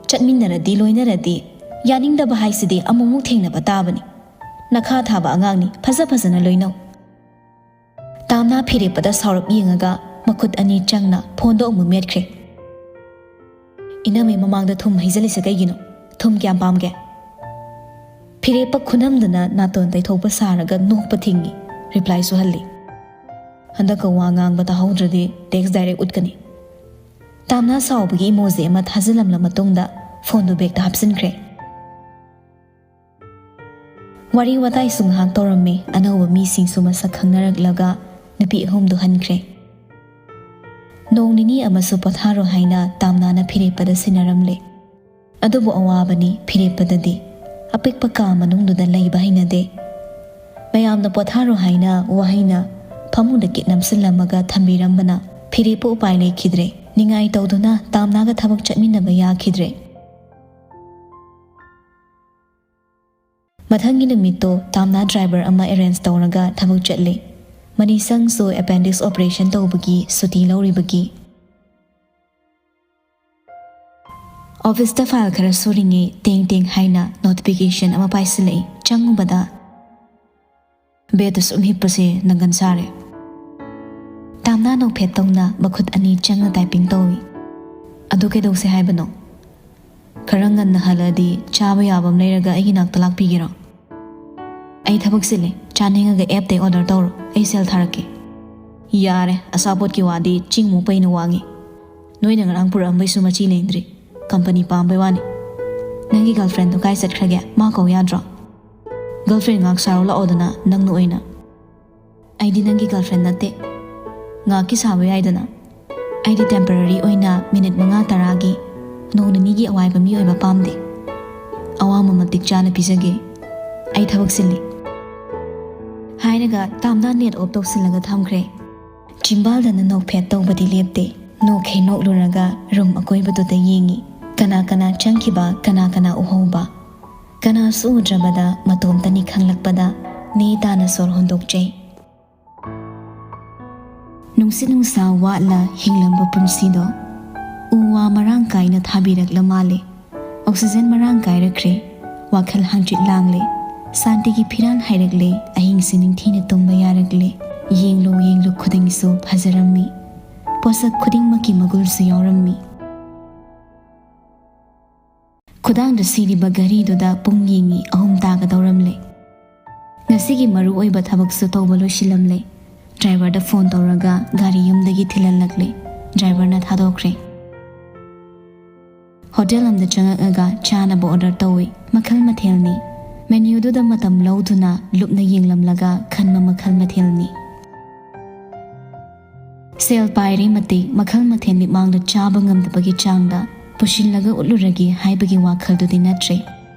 ꯆꯠꯃꯤꯟꯅꯔꯗꯤ, ꯂꯣꯏꯅꯔꯗꯤ, ꯌꯥꯅꯤꯡꯗꯕ ꯍꯥꯏꯁꯤꯗꯤ ꯑꯃꯨꯛꯃꯨꯛ ꯊꯦꯡꯅꯕ ꯇꯥꯕꯅꯤ꯫ ꯅꯈꯥ ꯊꯥꯕ ꯑꯉꯥꯡꯅꯤ, ꯐꯖ ꯐꯖꯅ ꯂꯣꯏꯅꯧ꯫ ꯇꯥꯝꯅꯥ ꯐꯤꯔꯦꯞꯄꯗ ꯁꯥꯎꯔꯞ ꯌꯦꯡꯉꯒ ꯃꯈꯨꯠ ꯑꯅꯤ ꯆꯪꯅ ꯐꯣꯟꯗꯣ ꯑꯃꯨꯛ ꯃꯦꯠꯈ꯭ꯔꯦ꯫ "ꯏꯅꯝꯃꯩ ꯃꯃꯥꯡꯗ ꯊꯨꯝ ꯍꯩꯖꯜꯂꯤꯁꯦ ꯀꯩꯒꯤꯅꯣ? ꯊꯨꯝ ꯀꯌꯥꯝ ꯄꯥꯝꯒꯦ?" ꯐꯤꯔꯦꯞꯄ ꯈꯨꯅꯝꯗꯨꯅ ꯅꯥꯇꯣꯟ ꯇꯩꯊꯣꯛꯄ ꯁꯥꯔꯒ ꯅꯣꯛꯄ ꯊꯤꯡꯉꯤ꯫ ꯔꯤꯄ꯭ꯂꯥꯏꯁꯨ ꯍꯜꯂꯤ꯫ "ꯍꯟꯗꯛꯀ ꯋꯥ ꯉꯥꯡꯕ ꯇꯥꯍꯧꯗ꯭ꯔꯗꯤ ꯇꯦꯛꯁ ꯗꯥꯏꯔꯦꯛ ꯎꯠꯀꯅꯤ꯫" ꯇꯥꯝꯅꯥ ꯁꯥꯎꯕꯒꯤ ꯏꯃꯣꯖꯤ ꯑꯃ ꯊꯥꯖꯤꯜꯂꯝꯂ ꯃꯇꯨꯡꯗ ꯐꯣꯟꯗꯨ ꯕꯦꯛꯇ ꯍꯥꯞꯆꯤꯟꯈ꯭ꯔꯦ꯫ ꯋꯥꯔꯤ ꯋꯥꯇꯥꯏꯁꯨ ꯉꯥꯏꯍꯥꯛ ꯇꯧꯔꯝꯃꯤ꯫ ꯑꯅꯧꯕ ꯃꯤꯁꯤꯡꯁꯨ ꯃꯁꯛ ꯈꯪꯅꯔꯛꯂꯒ ꯅꯨꯄꯤ ꯑꯍꯨꯝꯗꯨ ꯍꯟꯈ꯭ꯔꯦ꯫ ꯅꯣꯡ ꯅꯤꯅꯤ ꯑꯃꯁꯨ ꯄꯣꯊꯥꯔꯣ ꯍꯥꯏꯅ ꯇꯥꯝꯅꯥꯅ ꯐꯤꯔꯦꯞꯄꯗ ꯁꯤꯟꯅꯔꯝꯂꯦ꯫ ꯑꯗꯨꯕꯨ ꯑꯋꯥꯕꯅꯤ ꯐꯤꯔꯦꯞꯄꯗꯗꯤ꯫ ꯑꯄꯤꯛꯄ ꯀꯥ ꯃꯅꯨꯡꯗꯨꯗ ꯂꯩꯕ ꯍꯩꯅꯗꯦ꯫ ꯃꯌꯥꯝꯅ ꯄꯣꯊꯥꯔꯣ ꯍꯥꯏꯅ ꯋꯥꯍꯩꯅ ꯐꯃꯨꯡꯗ ꯀꯤꯠ ꯅꯝꯁꯤꯜꯂꯝꯃꯒ ꯊꯝꯕꯤꯔꯝꯕꯅ ꯐꯤꯔꯦꯞꯄ ꯎꯄꯥꯏ ꯂꯩꯈꯤꯗ꯭ꯔꯦ꯫ ꯅꯤꯡꯉꯥꯏ ꯇꯧꯗꯨꯅ ꯇꯥꯝꯅꯥꯒ ꯊꯕꯛ ꯆꯠꯃꯤꯟꯅꯕ ꯌꯥꯈꯤꯗ꯭ꯔꯦ꯫ ꯃꯊꯪꯒꯤ ꯅꯨꯃꯤꯠꯇꯣ ꯇꯥꯝꯅꯥ ꯗ꯭ꯔꯥꯏꯚꯔ ꯑꯃ ꯑꯦꯔꯦꯟꯖ ꯇꯧꯔꯒ ꯊꯕꯛ ꯆꯠꯂꯦ꯫ ꯃꯅꯤꯁꯪꯁꯨ ꯑꯦꯄꯦꯟꯗꯤꯛꯁ ꯑꯣꯄꯔꯦꯁꯟ ꯇꯧꯕꯒꯤ ꯁꯨꯇꯤ ꯂꯧꯔꯤꯕꯒꯤ꯫ ꯑꯣꯐꯤꯁꯇ ꯐꯥꯏꯜ ꯈꯔ ꯁꯨꯔꯤꯉꯩ ꯇꯦꯡ ꯇꯦꯡ ꯍꯥꯏꯅ ꯅꯣꯇꯤꯐꯤꯀꯦꯁꯟ ꯑꯃ ꯄꯥꯏꯁꯤꯜꯂꯛꯏ꯫ ꯆꯪꯉꯨꯕꯗ, "ꯕꯦꯗꯇ ꯁꯨꯝ ꯍꯤꯞꯄꯁꯦ ꯅꯪꯒꯟ ꯁꯥꯔꯦ꯫" ꯇꯥꯝꯅꯥ ꯅꯣꯛꯐꯦꯠ ꯇꯧꯅ ꯃꯈꯨꯠ ꯑꯅꯤ ꯆꯪꯅ ꯇꯥꯏꯄꯤꯡ ꯇꯧꯏ꯫ "ꯑꯗꯨ ꯀꯩꯗꯧꯁꯦ ꯍꯥꯏꯕꯅꯣ? ꯈꯔ ꯉꯟꯅ ꯍꯜꯂꯛꯑꯗꯤ ꯆꯥꯕ ꯌꯥꯕ ꯑꯃ ꯂꯩꯔꯒ ꯑꯩꯒꯤ ꯅꯥꯛꯇ ꯂꯥꯛꯄꯤꯒꯦꯔꯣ?" "ꯑꯩ ꯊꯕꯛ ꯆꯤꯜꯂꯦ, ꯆꯥꯅꯤꯡꯉꯒ ꯑꯦꯞꯇꯩ ꯑꯣꯔꯗꯔ ꯇꯧꯔꯣ, ꯑꯩ ꯁꯦꯜ ꯊꯥꯔꯛꯀꯦ꯫" "ꯌꯥꯔꯦ, ꯑꯆꯥꯄꯣꯠꯀꯤ ꯋꯥꯗꯤ ꯆꯤꯡꯃꯨꯛ ꯄꯩꯅ ꯋꯥꯡꯉꯤ꯫ ꯅꯣꯏꯅ ꯉꯔꯥꯡ ꯄꯨꯔꯛꯑꯝꯕꯩꯁꯨ ꯃꯆꯤ ꯂꯦꯡꯗ꯭ꯔꯤ꯫ ꯀꯝꯄꯅꯤ ꯄꯥꯝꯕꯩ ꯋꯥꯅꯤ꯫ ꯅꯪꯒꯤ ꯒꯔꯜꯐ꯭ꯔꯦꯟꯗꯣ ꯀꯥꯏ ꯆꯠꯈ꯭ꯔꯒꯦ? ꯃꯥ ꯀꯧ ꯌꯥꯗ꯭ꯔꯣ?" "ꯒꯔꯜꯐ꯭ꯔꯦꯟ ꯉꯥꯛ ꯁꯥꯔꯣ ꯂꯥꯛꯑꯣꯗꯅ, ꯅꯪꯅ ꯑꯣꯏꯅ꯫" "ꯑꯩꯗꯤ ꯅꯪꯒꯤ ꯒꯔꯜꯐ꯭ꯔꯦꯟ ꯅꯠꯇꯦ꯫ ꯉꯥꯛꯀꯤ ꯁꯥꯕ ꯌꯥꯏꯗꯅ꯫ ꯑꯩꯗꯤ ꯇꯦꯝꯄꯔꯔꯤ ꯑꯣꯏꯅ ꯃꯤꯅꯤꯠ ꯃꯉꯥ ꯇꯔꯥꯒꯤ, ꯅꯣꯡ ꯅꯤꯅꯤꯒꯤ ꯑꯋꯥꯏꯕ ꯃꯤ ꯑꯣꯏꯕ ꯄꯥꯝꯗꯦ꯫ ꯑꯋꯥꯡꯕ ꯃꯇꯤꯛ ꯆꯥꯅ ꯄꯤꯖꯒꯦ꯫ ꯑꯩ ꯊꯕꯛ ꯆꯤꯜꯂꯤ꯫" ꯍꯥꯏꯔꯒ ꯇꯥꯝꯅꯥ ꯅꯦꯠ ꯑꯣꯐ ꯇꯧꯁꯤꯜꯂꯒ ꯊꯝꯈ꯭ꯔꯦ꯫ ꯆꯤꯝꯕꯥꯜꯗꯅ ꯅꯣꯛꯐꯦꯠ ꯇꯧꯕꯗꯤ ꯂꯦꯞꯇꯦ꯫ ꯅꯣꯛꯈꯩ ꯅꯣꯛꯂꯨꯔꯒ ꯔꯨꯝ ꯑꯀꯣꯏꯕꯗꯨꯗ ꯌꯦꯡꯉꯤ꯫ ꯀꯅꯥ ꯀꯅꯥ ꯆꯪꯈꯤꯕ, ꯀꯅꯥ ꯀꯅꯥ ꯎꯍꯧꯕ? ꯀꯅꯥꯁꯨ ꯎꯗ꯭ꯔꯕꯗ ꯃꯇꯣꯝꯇꯅꯤ ꯈꯪꯂꯛꯄꯗ ꯅꯦ ꯇꯥꯅ ꯁꯣꯔ ꯍꯣꯟꯗꯣꯛꯆꯩ꯫ ꯅꯨꯡꯁꯤꯠ ꯅꯨꯡꯁꯥ ꯋꯥꯠꯂ ꯍꯤꯡꯂꯝꯕ ꯄꯨꯟꯁꯤꯗꯣ ꯎ ꯋꯥ ꯃꯔꯥꯡ ꯀꯥꯏꯅ ꯊꯥꯕꯤꯔꯛꯂ ꯃꯥꯜꯂꯦ꯫ ꯑꯣꯛꯁꯤꯖꯦꯟ ꯃꯔꯥꯡ ꯀꯥꯏꯔꯛꯈ꯭ꯔꯦ꯫ ꯋꯥꯈꯜ ꯍꯥꯡꯆꯤꯠ ꯂꯥꯡꯂꯦ꯫ ꯁꯥꯟꯇꯤꯒꯤ ꯐꯤꯔꯥꯜ ꯍꯥꯏꯔꯛꯂꯦ꯫ ꯑꯍꯤꯡꯁꯤ ꯅꯤꯡꯊꯤꯅ ꯇꯨꯝꯕ ꯌꯥꯔꯛꯂꯦ꯫ ꯌꯦꯡꯂꯨ ꯌꯦꯡꯂꯨ ꯈꯨꯗꯤꯡꯁꯨ ꯐꯖꯔꯝꯃꯤ꯫ ꯄꯣꯠꯁꯛ ꯈꯨꯗꯤꯡꯃꯛꯀꯤ ꯃꯒꯨꯜꯁꯨ ꯌꯥꯎꯔꯝꯃꯤ꯫ ꯈꯨꯗꯥꯡꯗ ꯁꯤꯔꯤꯕ ꯘꯔꯤꯗꯨꯗ ꯄꯨꯡ ꯌꯦꯡꯉꯤ, ꯑꯍꯨꯝ ꯇꯥꯒꯗꯧꯔꯝꯂꯦ꯫ ꯉꯁꯤꯒꯤ ꯃꯔꯨ ꯑꯣꯏꯕ ꯊꯕꯛꯁꯨ ꯇꯧꯕ ꯂꯣꯏꯁꯤꯜꯂꯝꯂꯦ꯫ ꯗ꯭ꯔꯥꯏꯚꯔꯗ ꯐꯣꯟ ꯇꯧꯔꯒ ꯒꯥꯔꯤ ꯌꯨꯝꯗꯒꯤ ꯊꯤꯜꯍꯜꯂꯛꯂꯦ꯫ ꯗ꯭ꯔꯥꯏꯚꯔꯅ ꯊꯥꯗꯣꯛꯈ꯭ꯔꯦ꯫ ꯍꯣꯇꯦꯜ ꯑꯃꯗ ꯆꯪꯉꯛꯑꯒ ꯆꯥꯅꯕ ꯑꯣꯔꯗꯔ ꯇꯧꯏ꯫ ꯃꯈꯜ ꯃꯊꯦꯜꯅꯤ꯫ ꯃꯦꯅ꯭ꯌꯨꯗꯨꯗ ꯃꯇꯝ ꯂꯧꯗꯨꯅ ꯂꯨꯞꯅ ꯌꯦꯡꯂꯝꯂꯒ ꯈꯟꯕ ꯃꯈꯜ ꯃꯊꯦꯜꯅꯤ꯫ ꯁꯦꯜ ꯄꯥꯏꯔꯤ ꯃꯇꯤꯛ ꯃꯈꯜ ꯃꯊꯦꯜ ꯃꯤꯠꯃꯥꯡꯗ ꯆꯥꯕ ꯉꯝꯗꯕꯒꯤ ꯆꯥꯡꯗ ꯄꯨꯁꯤꯜꯂꯒ ꯎꯠꯂꯨꯔꯒꯦ ꯍꯥꯏꯕꯒꯤ ꯋꯥꯈꯜꯗꯨꯗꯤ ꯅꯠꯇ꯭ꯔꯦ꯫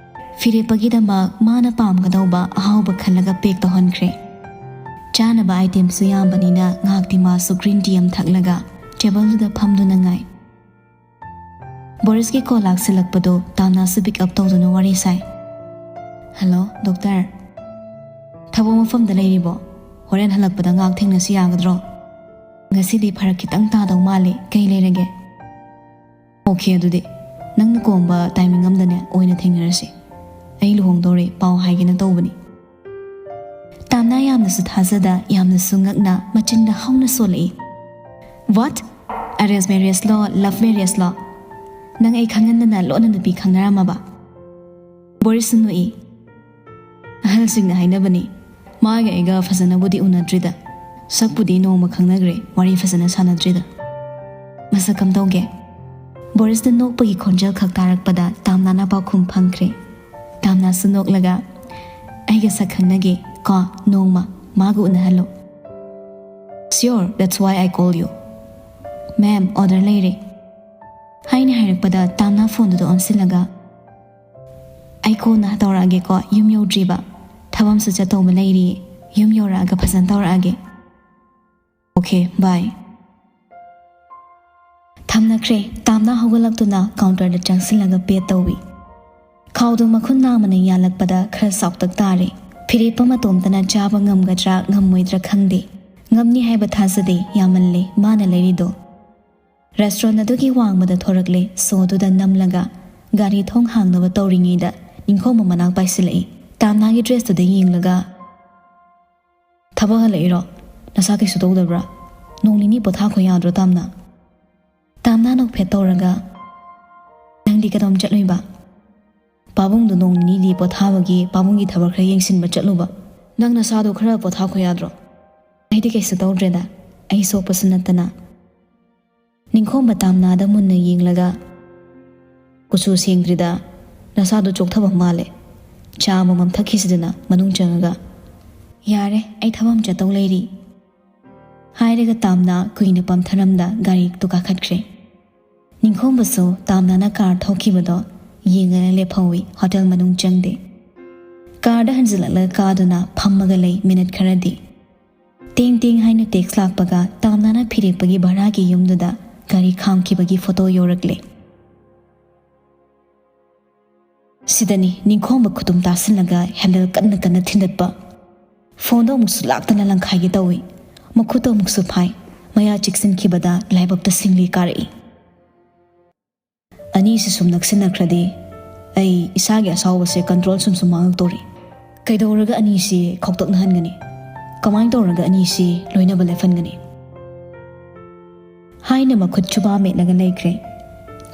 ꯐꯤꯔꯦꯞꯄꯒꯤꯗꯃꯛ ꯃꯥꯅ ꯄꯥꯝꯒꯗꯧꯕ ꯑꯍꯥꯎꯕ ꯈꯜꯂꯒ ꯄꯦꯛ ꯇꯧꯍꯟꯈ꯭ꯔꯦ꯫ ꯆꯥꯅꯕ ꯑꯥꯏꯇꯦꯝꯁꯨ ꯌꯥꯝꯕꯅꯤꯅ ꯉꯥꯏꯍꯥꯛꯇꯤ ꯃꯥꯁꯨ ꯒ꯭ꯔꯤꯟ ꯇꯤ ꯑꯃ ꯊꯛꯂꯒ ꯇꯦꯕꯜꯗꯨꯗ ꯐꯝꯗꯨꯅ ꯉꯥꯏ꯫ ꯕꯣꯔꯤꯁꯀꯤ ꯀꯣꯜ ꯂꯥꯛꯁꯤꯜꯂꯛꯄꯗꯣ ꯇꯥꯝꯅꯥꯁꯨ ꯄꯤꯛ ꯑꯞ ꯇꯧꯗꯨꯅ ꯋꯥꯔꯤ ꯁꯥꯏ꯫ "Hello, doctor. ꯊꯕꯛ ꯃꯐꯝꯗ ꯂꯩꯔꯤꯕꯣ? ꯍꯣꯔꯦꯟ ꯍꯜꯂꯛꯄꯗ ꯉꯥꯏꯍꯥꯛ ꯊꯦꯡꯅꯁꯤ ꯌꯥꯒꯗ꯭ꯔꯣ? ꯉꯁꯤꯗꯤ ꯐꯔꯛ ꯈꯤꯇꯪ ꯇꯥꯗꯧ ꯃꯥꯜꯂꯤ꯫ ꯀꯩ ꯂꯩꯔꯒꯦ?" "ꯑꯣꯀꯦ, ꯑꯗꯨꯗꯤ ꯅꯪꯅ ꯀꯣꯝꯕ ꯇꯥꯏꯃꯤꯡ ꯑꯃꯗꯅꯦ ꯑꯣꯏꯅ ꯊꯦꯡꯅꯔꯁꯤ꯫ ꯑꯩ ꯂꯨꯍꯣꯡꯗꯧꯔꯦ, ꯄꯥꯎ ꯍꯥꯏꯒꯦꯅ ꯇꯧꯕꯅꯤ꯫" ꯇꯥꯝꯅꯥ ꯌꯥꯝꯅꯁꯨ ꯊꯥꯖꯗ, ꯌꯥꯝꯅꯁꯨ ꯉꯛꯅ ꯃꯆꯤꯟꯗ ꯍꯧꯅ ꯁꯣꯜꯂꯛꯏ꯫ "What? Arranged marriage low, love marriage ꯂꯣ? ꯅꯪ ꯑꯩ ꯈꯪꯍꯟꯗꯅ ꯂꯣꯟꯅ ꯅꯨꯄꯤ ꯈꯪꯅꯔꯝꯃꯕ?" ꯕꯣꯔꯤꯁꯁꯨ ꯅꯣꯛꯏ꯫ "ꯑꯍꯜꯁꯤꯡꯅ ꯍꯥꯏꯅꯕꯅꯤ, ꯃꯥꯒ ꯑꯩꯒ ꯐꯖꯅꯕꯨꯗꯤ ꯎꯅꯗ꯭ꯔꯤꯗ, ꯁꯛꯄꯨꯗꯤ ꯅꯣꯡꯃ ꯈꯪꯅꯈ꯭ꯔꯦ, ꯋꯥꯔꯤ ꯐꯖꯅ ꯁꯥꯟꯅꯗ꯭ꯔꯤꯗ꯫" "ꯃꯁꯛ ꯀꯝꯗꯧꯒꯦ?" ꯕꯣꯔꯤꯁꯅ ꯅꯣꯛꯄꯒꯤ ꯈꯣꯟꯖꯦꯜ ꯈꯛ ꯇꯥꯔꯛꯄꯗ ꯇꯥꯝꯅꯥꯅ ꯄꯥꯎꯈꯨꯝ ꯐꯪꯈ꯭ꯔꯦ꯫ ꯇꯥꯝꯅꯥꯁꯨ ꯅꯣꯛꯂꯒ, "ꯑꯩꯒ ꯁꯛ ꯈꯪꯅꯒꯦ ꯀꯣ ꯅꯣꯡꯃ, ꯃꯥꯒ ꯎꯅꯍꯜꯂꯣ꯫" "Sure, that's why I call you꯫ Ma'am, order ꯂꯩꯔꯦ꯫" ꯍꯥꯏꯅ ꯍꯥꯏꯔꯛꯄꯗ ꯇꯥꯝꯅꯥ ꯐꯣꯟꯗꯨꯗ ꯑꯣꯟꯁꯤꯜꯂꯒ, "ꯑꯩ ꯀꯣꯟꯅ ꯇꯧꯔꯛꯑꯒꯦꯀꯣ, ꯌꯨꯝ ꯌꯧꯗ꯭ꯔꯤꯕ꯫ ꯊꯕꯛ ꯑꯃꯁꯨ ꯆꯠꯇꯧꯕ ꯂꯩꯔꯤ, ꯌꯨꯝ ꯌꯧꯔꯛꯑꯒ ꯐꯖꯅ ꯇꯧꯔꯛꯑꯒꯦ꯫ ꯑꯣꯀꯦ, ꯕꯥꯏ꯫" ꯊꯝꯅꯈ꯭ꯔꯦ꯫ ꯇꯥꯝꯅꯥ ꯍꯧꯒꯠꯂꯛꯇꯨꯅ ꯀꯥꯎꯟꯇꯔꯗ ꯆꯪꯁꯤꯜꯂꯒ ꯄꯦ ꯇꯧꯏ꯫ ꯈꯥꯎꯗꯨ ꯃꯈꯨꯟ ꯅꯥꯝꯃꯅ ꯌꯥꯜꯂꯛꯄꯗ ꯈꯔ ꯆꯥꯎꯇꯛ ꯇꯥꯔꯦ꯫ ꯐꯤꯔꯦꯞꯄ ꯃꯇꯣꯝꯇꯅ ꯆꯥꯕ ꯉꯝꯒꯗ꯭ꯔꯥ ꯉꯝꯃꯣꯏꯗ꯭ꯔꯥ ꯈꯪꯗꯦ꯫ ꯉꯝꯅꯤ ꯍꯥꯏꯕ ꯊꯥꯖꯗꯦ, ꯌꯥꯝꯃꯜꯂꯦ ꯃꯥꯅ ꯂꯩꯔꯤꯗꯣ꯫ ꯔꯦꯁꯇꯨꯔꯦꯟ ꯑꯗꯨꯒꯤ ꯋꯥꯡꯃꯗ ꯊꯣꯔꯛꯂꯦ꯫ ꯁꯣꯗꯨꯗ ꯅꯝꯂꯒ ꯒꯥꯔꯤ ꯊꯣꯡ ꯍꯥꯡꯅꯕ ꯇꯧꯔꯤꯉꯩꯗ ꯅꯤꯡꯈꯣꯝꯕ ꯃꯅꯥꯛ ꯄꯥꯏꯁꯤꯜꯂꯛꯏ꯫ ꯇꯥꯝꯅꯥꯒꯤ ꯗ꯭ꯔꯦꯁꯇꯨꯗ ꯌꯦꯡꯂꯒ, "ꯊꯕꯛ ꯍꯜꯂꯛꯏꯔꯣ? ꯅꯁꯥ ꯀꯩꯁꯨ ꯇꯧꯗꯕ꯭ꯔꯥ? ꯅꯣꯡ ꯅꯤꯅꯤ ꯄꯣꯊꯥꯈꯣ ꯌꯥꯗ꯭ꯔꯣ, ꯇꯥꯝꯅꯥ?" ꯇꯥꯝꯅꯥ ꯅꯣꯛꯐꯦꯠ ꯇꯧꯔꯒ, "ꯅꯪꯗꯤ ꯀꯗꯣꯝ ꯆꯠꯂꯨꯏꯕ?" "ꯄꯥꯕꯨꯡꯗꯨ ꯅꯣꯡ ꯅꯤꯅꯤꯗꯤ ꯄꯣꯊꯥꯕꯒꯤ ꯄꯥꯕꯨꯡꯒꯤ ꯊꯕꯛ ꯈꯔ ꯌꯦꯡꯁꯤꯟꯕ ꯆꯠꯂꯨꯕ꯫ ꯅꯪ ꯅꯁꯥꯗꯣ ꯈꯔ ꯄꯣꯊꯥꯈꯣ ꯌꯥꯗ꯭ꯔꯣ?" "ꯑꯩꯗꯤ ꯀꯩꯁꯨ ꯇꯧꯗ꯭ꯔꯦꯗ, ꯑꯩ ꯁꯣꯛꯄꯁꯨ ꯅꯠꯇꯅ꯫" ꯅꯤꯡꯈꯣꯝꯕ ꯇꯥꯝꯅꯥꯗ ꯃꯨꯟꯅ ꯌꯦꯡꯂꯒ, "ꯀꯨꯆꯨ ꯁꯦꯡꯗ꯭ꯔꯤꯗ, ꯅꯁꯥꯗꯣ ꯆꯣꯛꯊꯕ ꯃꯥꯜꯂꯦ꯫ ꯆꯥ ꯑꯃꯃꯝ ꯊꯛꯈꯤꯁꯤꯗꯅ ꯃꯅꯨꯡ ꯆꯪꯉꯒ꯫" "ꯌꯥꯔꯦ, ꯑꯩ ꯊꯕꯛ ꯑꯃ ꯆꯠꯇꯧ ꯂꯩꯔꯤ," ꯍꯥꯏꯔꯒ ꯇꯥꯝꯅꯥ ꯀꯨꯏꯅ ꯄꯝꯊꯔꯝꯗ ꯒꯥꯔꯤꯗꯨ ꯀꯥꯈꯠꯈ꯭ꯔꯦ꯫ ꯅꯤꯡꯈꯣꯝꯕꯁꯨ ꯇꯥꯝꯅꯥꯅ ꯀꯥꯔ ꯊꯧꯈꯤꯕꯗꯣ ꯌꯦꯡꯉꯒ ꯂꯦꯞꯍꯧꯏ, ꯍꯣꯇꯦꯜ ꯃꯅꯨꯡ ꯆꯪꯗꯦ꯫ ꯀꯥꯔꯗ ꯍꯟꯖꯤꯜꯂꯛꯂꯒ ꯀꯥꯗꯨꯅ ꯐꯝꯃꯒ ꯂꯩ ꯃꯤꯅꯠ ꯈꯔꯗꯤ꯫ ꯇꯦꯡ ꯇꯦꯡ ꯍꯥꯏꯅ ꯇꯦꯛꯁ ꯂꯥꯛꯄꯒ ꯇꯥꯝꯅꯥꯅ ꯐꯤꯔꯦꯞꯄꯒꯤ ꯚꯔꯥꯒꯤ ꯌꯨꯝꯗꯨꯗ ꯒꯥꯔꯤ ꯈꯥꯝꯈꯤꯕꯒꯤ ꯐꯣꯇꯣ ꯌꯧꯔꯛꯂꯦ꯫ ꯁꯤꯗꯅꯤ ꯅꯤꯡꯈꯣꯝꯕ ꯈꯨꯇꯨꯝ ꯇꯥꯁꯤꯜꯂꯒ ꯍꯦꯟꯗꯜ ꯀꯟꯅ ꯀꯟꯅ ꯊꯤꯟꯗꯠꯄ꯫ ꯐꯣꯟꯗꯣ ꯑꯃꯨꯛꯁꯨ ꯂꯥꯛꯇꯅ ꯂꯪꯈꯥꯏꯒꯦ ꯇꯧꯏ꯫ ꯃꯈꯨꯠꯇꯣ ꯑꯃꯨꯛꯁꯨ ꯐꯥꯏ꯫ ꯃꯌꯥ ꯆꯤꯛꯁꯤꯟꯈꯤꯕꯗ ꯂꯥꯏꯕꯛꯇ ꯁꯤꯡꯂꯤ ꯀꯥꯔꯛꯏ꯫ ꯑꯅꯤꯁꯤ ꯁꯨꯝ ꯅꯛꯁꯤꯟꯅꯈ꯭ꯔꯗꯤ ꯑꯩ ꯏꯁꯥꯒꯤ ꯑꯁꯥꯎꯕꯁꯦ ꯀꯟꯇ꯭ꯔꯣꯜ ꯁꯨꯝ ꯁꯨꯝ ꯃꯥꯡꯉꯛꯇꯣꯔꯤ꯫ ꯀꯩꯗꯧꯔꯒ ꯑꯅꯤꯁꯤ ꯈꯧꯇꯛꯅꯍꯟꯒꯅꯤ? ꯀꯃꯥꯏꯅ ꯇꯧꯔꯒ ꯑꯅꯤꯁꯤ ꯂꯣꯏꯅꯕ ꯂꯦꯞꯍꯟꯒꯅꯤ? ꯍꯥꯏꯅ ꯃꯈꯨꯠ ꯆꯨꯕꯥ ꯃꯦꯠꯂꯒ ꯂꯩꯈ꯭ꯔꯦ꯫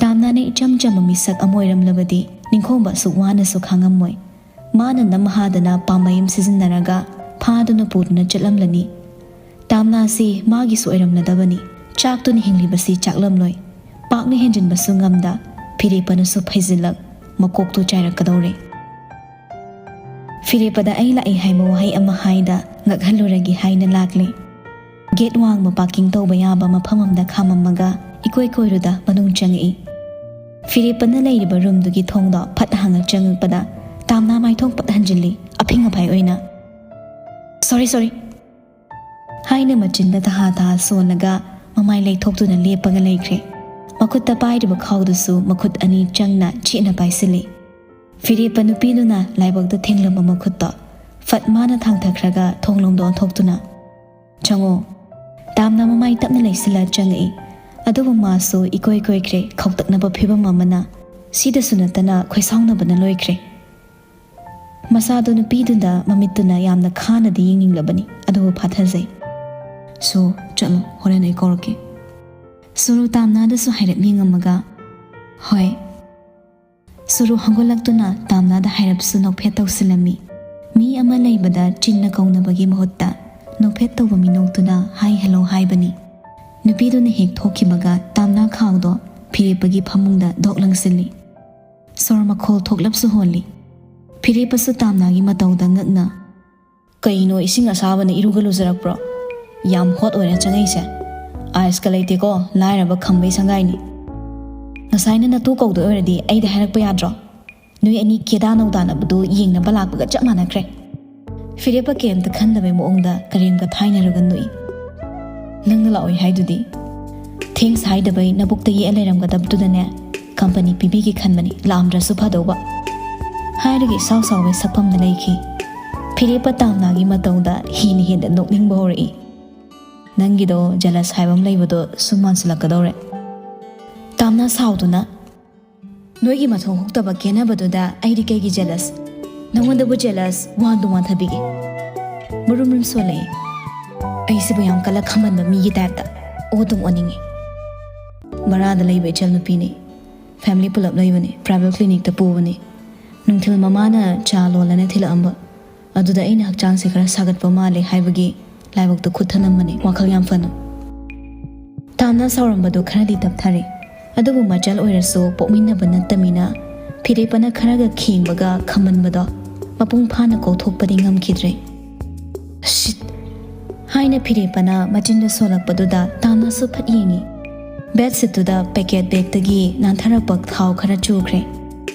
ꯇꯥꯝꯅꯥꯅ ꯏꯆꯝ ꯆꯝꯕ ꯃꯤꯁꯛ ꯑꯃ ꯑꯣꯏꯔꯝꯂꯕꯗꯤ ꯅꯤꯡꯈꯣꯝꯕ ꯑꯁꯨꯛ ꯋꯥꯅꯁꯨ ꯈꯥꯡꯉꯝꯃꯣꯏ꯫ ꯃꯥꯅ ꯅꯝꯍꯥꯗꯅ ꯄꯥꯝꯕꯩ ꯑꯃ ꯁꯤꯖꯤꯟꯅꯔꯒ ꯐꯥꯗꯨꯅ ꯄꯨꯗꯨꯅ ꯆꯠꯂꯝꯂꯅꯤ꯫ ꯇꯥꯝꯅꯥꯁꯤ ꯃꯥꯒꯤꯁꯨ ꯑꯣꯏꯔꯝꯂꯗꯕꯅꯤ꯫ ꯆꯥꯛꯇꯨꯅ ꯍꯤꯡꯂꯤꯕꯁꯤ ꯆꯥꯛꯂꯝꯂꯣꯏ꯫ ꯄꯥꯛꯅ ꯍꯦꯟꯖꯤꯟꯕꯁꯨ ꯉꯝꯗ ꯐꯤꯔꯦꯞꯄꯅꯁꯨ ꯐꯩꯖꯤꯜꯂꯛ ꯃꯀꯣꯛꯇꯨ ꯆꯥꯏꯔꯛꯀꯗꯧꯔꯦ꯫ ꯐꯤꯔꯦꯞꯄꯗ ꯑꯩ ꯂꯥꯛꯏ ꯍꯥꯏꯕ ꯋꯥꯍꯩ ꯑꯃ ꯍꯥꯏꯗ ꯉꯛꯍꯜꯂꯨꯔꯒꯦ ꯍꯥꯏꯅ ꯂꯥꯛꯂꯦ꯫ ꯒꯦꯠ ꯋꯥꯡꯃ ꯄꯥꯔꯀꯤꯡ ꯇꯧꯕ ꯌꯥꯕ ꯃꯐꯝ ꯑꯃꯗ ꯈꯥꯝꯃꯝꯃꯒ ꯏꯀꯣꯏ ꯀꯣꯏꯔꯨꯗ ꯃꯅꯨꯡ ꯆꯪꯉꯛꯏ꯫ ꯐꯤꯔꯦꯞꯄꯅ ꯂꯩꯔꯤꯕ ꯔꯨꯝꯗꯨꯒꯤ ꯊꯣꯡꯗꯣ ꯐꯠ ꯍꯥꯡꯉ ꯆꯪꯉꯛꯄꯗ ꯇꯥꯝꯅꯥ ꯃꯥꯏꯊꯣꯡ ꯄꯠ ꯍꯟꯖꯤꯜꯂꯤ, ꯑꯐꯤꯡ ꯑꯐꯥꯏ ꯑꯣꯏꯅ꯫ "ꯁꯣꯔꯤ, ꯁꯣꯔꯤ," ꯍꯥꯏꯅ ꯃꯆꯤꯟꯗ ꯇꯍꯥ ꯇꯍꯥ ꯁꯣꯜꯂꯒ ꯃꯃꯥꯏ ꯂꯩꯊꯣꯛꯇꯨꯅ ꯂꯦꯞꯄꯒ ꯂꯩꯈ꯭ꯔꯦ꯫ ꯃꯈꯨꯠꯇ ꯄꯥꯏꯔꯤꯕ ꯈꯥꯎꯗꯨꯁꯨ ꯃꯈꯨꯠ ꯑꯅꯤ ꯆꯪꯅ ꯆꯦꯠꯅ ꯄꯥꯏꯁꯤꯜꯂꯤ꯫ ꯐꯤꯔꯦꯞꯄ ꯅꯨꯄꯤꯗꯨꯅ ꯂꯥꯏꯕꯛꯇ ꯊꯦꯡꯂꯝꯕ ꯃꯈꯨꯠꯇꯣ ꯐꯠ ꯃꯥꯅ ꯊꯥꯡꯊꯈ꯭ꯔꯒ ꯊꯣꯡ ꯂꯣꯝꯗ ꯑꯣꯟꯊꯣꯛꯇꯨꯅ, "ꯆꯪꯉꯣ꯫" ꯇꯥꯝꯅꯥ ꯃꯃꯥꯏ ꯇꯞꯅ ꯂꯩꯁꯤꯜꯂ ꯆꯪꯉꯛꯏ꯫ ꯑꯗꯨꯕꯨ ꯃꯥꯁꯨ ꯏꯀꯣꯏ ꯀꯣꯏꯈ꯭ꯔꯦ, ꯈꯧꯇꯛꯅꯕ ꯐꯤꯕꯝ ꯑꯃꯅ꯫ ꯁꯤꯗꯁꯨ ꯅꯠꯇꯅ ꯈꯣꯏꯁꯥꯎꯅꯕꯅ ꯂꯣꯏꯈ꯭ꯔꯦ꯫ ꯃꯆꯥꯗꯨ ꯅꯨꯄꯤꯗꯨꯗ ꯃꯃꯤꯠꯇꯨꯅ ꯌꯥꯝꯅ ꯈꯥꯅꯗꯤ ꯌꯦꯡꯅꯤꯡꯂꯕꯅꯤ, ꯑꯗꯨꯕꯨ ꯐꯥꯊꯖꯩ꯫ "ꯁꯨ, ꯆꯠꯂꯣ, ꯍꯣꯔꯦꯟ ꯑꯩ ꯀꯧꯔꯛꯀꯦ꯫" ꯁꯨꯔꯨ ꯇꯥꯝꯅꯥꯗꯁꯨ ꯍꯥꯏꯔꯞ ꯌꯦꯡꯉꯝꯃꯒ, "ꯍꯣꯏ꯫" ꯁꯨꯔꯨ ꯍꯧꯒꯠꯂꯛꯇꯨꯅ ꯇꯥꯝꯅꯥꯗ ꯍꯥꯏꯔꯞꯁꯨ ꯅꯣꯛꯐꯦꯠ ꯇꯧꯁꯤꯜꯂꯝꯃꯤ꯫ ꯃꯤ ꯑꯃ ꯂꯩꯕꯗ ꯆꯤꯟꯅ ꯀꯧꯅꯕꯒꯤ ꯃꯍꯨꯠꯇ ꯅꯣꯛꯐꯦꯠ ꯇꯧꯕ ꯃꯤꯅꯣꯛꯇꯨꯅ "ꯍꯥꯏ ꯍꯦꯜꯂꯣ" ꯍꯥꯏꯕꯅꯤ꯫ ꯅꯨꯄꯤꯗꯨꯅ ꯍꯦꯛ ꯊꯣꯛꯈꯤꯕꯒ ꯇꯥꯝꯅꯥ ꯈꯥꯎꯗꯣ ꯐꯤꯔꯦꯞꯄꯒꯤ ꯐꯃꯨꯡꯗ ꯗꯣꯛ ꯂꯪꯁꯤꯜꯂꯤ꯫ ꯁꯣꯔ ꯃꯈꯣꯜ ꯊꯣꯛꯂꯞꯁꯨ ꯍꯣꯜꯂꯤ꯫ ꯐꯤꯔꯦꯞꯄꯁꯨ ꯇꯥꯝꯅꯥꯒꯤ ꯃꯇꯧꯗ ꯉꯛꯅ, "ꯀꯩꯅꯣ, ꯏꯁꯤꯡ ꯑꯁꯥꯕꯅ ꯏꯔꯨꯒ ꯂꯨꯖꯔꯛꯄ꯭ꯔꯣ? ꯌꯥꯝ ꯍꯣꯠ ꯑꯣꯏꯅ ꯆꯪꯉꯛꯏꯁꯦ꯫ ꯑꯥꯏꯁꯀ ꯂꯩꯇꯦꯀꯣ, ꯂꯥꯏꯔꯕ ꯈꯝꯕꯩ ꯁꯪꯒꯥꯏꯅꯤ꯫ ꯉꯁꯥꯏꯅ ꯅꯇꯨ ꯀꯧꯗꯣꯏ ꯑꯣꯏꯔꯗꯤ ꯑꯩꯗ ꯍꯥꯏꯔꯛꯄ ꯌꯥꯗ꯭ꯔꯣ? ꯅꯣꯏ ꯑꯅꯤ ꯀꯦꯗꯥ ꯅꯧꯗꯥꯅꯕꯗꯨ ꯌꯦꯡꯅꯕ ꯂꯥꯛꯄꯒ ꯆꯞ ꯃꯥꯟꯅꯈ꯭ꯔꯦ꯫" ꯐꯤꯔꯦꯞꯄ ꯀꯩꯝꯇ ꯈꯟꯗꯕꯩ ꯃꯑꯣꯡꯗ ꯀꯔꯦꯝꯒ ꯊꯥꯏꯅꯔꯒ ꯅꯣꯛꯏ꯫ "ꯅꯪꯅ ꯂꯥꯛꯑꯣꯏ ꯍꯥꯏꯗꯨꯗꯤ?" "ꯊꯦꯡꯁ ꯍꯥꯏꯗꯕꯩ ꯅꯕꯨꯛꯇ ꯌꯦꯛꯑ ꯂꯩꯔꯝꯒꯗꯕꯗꯨꯗꯅꯦ, ꯀꯝꯄꯅꯤ ꯄꯤꯕꯤꯒꯦ ꯈꯟꯕꯅꯤ, ꯂꯥꯛꯑꯝꯗ꯭ꯔꯁꯨ ꯐꯗꯧꯕ꯫" ꯍꯥꯏꯔꯒ ꯏꯁꯥꯎ ꯁꯥꯎꯕꯩ ꯁꯛꯐꯝꯗ ꯂꯩꯈꯤ꯫ ꯐꯤꯔꯦꯞꯄ ꯇꯥꯝꯅꯥꯒꯤ ꯃꯇꯧꯗ ꯍꯦꯟꯅ ꯍꯦꯟꯅ ꯅꯣꯛꯅꯤꯡꯕ ꯍꯧꯔꯛꯏ꯫ "ꯅꯪꯒꯤꯗꯣ ꯖꯦꯂꯁ ꯍꯥꯏꯕ ꯑꯃ ꯂꯩꯕꯗꯣ ꯁꯨꯝ ꯃꯥꯟꯁꯤꯜꯂꯛꯀꯗꯧꯔꯦ꯫" ꯇꯥꯝꯅꯥ ꯁꯥꯎꯗꯨꯅ, "ꯅꯣꯏꯒꯤ ꯃꯊꯣꯡ ꯍꯨꯛꯇꯕ ꯀꯦꯅꯕꯗꯨꯗ ꯑꯩꯗꯤ ꯀꯩꯒꯤ ꯖꯦꯂꯁ? ꯅꯉꯣꯟꯗꯕꯨ ꯖꯦꯂꯁ ꯋꯥꯟꯗꯨ ꯋꯥꯟꯊꯕꯤꯒꯦ꯫" ꯃꯔꯨꯝ ꯃꯔꯨꯝ ꯁꯣꯜꯂꯛꯏ꯫ "ꯑꯩꯁꯤꯕꯨ ꯌꯥꯝ ꯀꯜꯂ ꯈꯝꯕꯟꯕ ꯃꯤꯒꯤ ꯇꯥꯏꯞꯇ ꯑꯣ ꯑꯗꯨꯝ ꯑꯣꯟꯅꯤꯡꯉꯤ꯫" ꯚꯔꯥꯗ ꯂꯩꯕ ꯏꯆꯜ ꯅꯨꯄꯤꯅꯤ꯫ ꯐꯦꯃꯤꯂꯤ ꯄꯨꯂꯞ ꯂꯩꯕꯅꯤ, ꯄ꯭ꯔꯥꯏꯚꯦꯠ ꯀ꯭ꯂꯤꯅꯤꯛꯇ ꯄꯨꯕꯅꯤ꯫ ꯅꯨꯡꯊꯤꯜ ꯃꯃꯥꯅ ꯆꯥ ꯂꯣꯜꯂꯅ ꯊꯤꯜꯂꯛꯑꯝꯕ꯫ ꯑꯗꯨꯗ ꯑꯩꯅ ꯍꯛꯆꯥꯡꯁꯦ ꯈꯔ ꯁꯥꯒꯠꯄ ꯃꯥꯜꯂꯦ ꯍꯥꯏꯕꯒꯤ ꯂꯥꯏꯕꯛꯇ ꯈꯨꯠ ꯊꯅꯝꯕꯅꯤ, ꯋꯥꯈꯜ ꯌꯥꯝ ꯐꯅ꯫ ꯇꯥꯝꯅꯥ ꯁꯥꯎꯔꯝꯕꯗꯨ ꯈꯔꯗꯤ ꯇꯞꯊꯔꯦ꯫ ꯑꯗꯨꯕꯨ ꯃꯆꯜ ꯑꯣꯏꯔꯁꯨ ꯄꯣꯛꯃꯤꯟꯅꯕ ꯅꯠꯇꯃꯤꯅ ꯐꯤꯔꯦꯞꯄꯅ ꯈꯔꯒ ꯈꯦꯡꯕꯒ ꯈꯝꯕꯟꯕꯗꯣ ꯃꯄꯨꯡ ꯐꯥꯅ ꯀꯣꯛꯊꯣꯛꯄꯗꯤ ꯉꯝꯈꯤꯗ꯭ꯔꯦ꯫ "ꯁꯤꯠ!" ꯍꯥꯏꯅ ꯐꯤꯔꯦꯞꯄꯅ ꯃꯆꯤꯟꯗ ꯁꯣꯜꯂꯛꯄꯗꯨꯗ ꯇꯥꯝꯅꯥꯁꯨ ꯐꯠ ꯌꯦꯡꯉꯤ꯫ ꯕꯦꯗꯁꯤꯠꯇꯨꯗ ꯄꯦꯀꯦꯠ ꯕꯦꯒꯇꯒꯤ ꯅꯥꯟꯊꯔꯛꯄ ꯊꯥꯎ ꯈꯔ ꯆꯨꯈ꯭ꯔꯦ꯫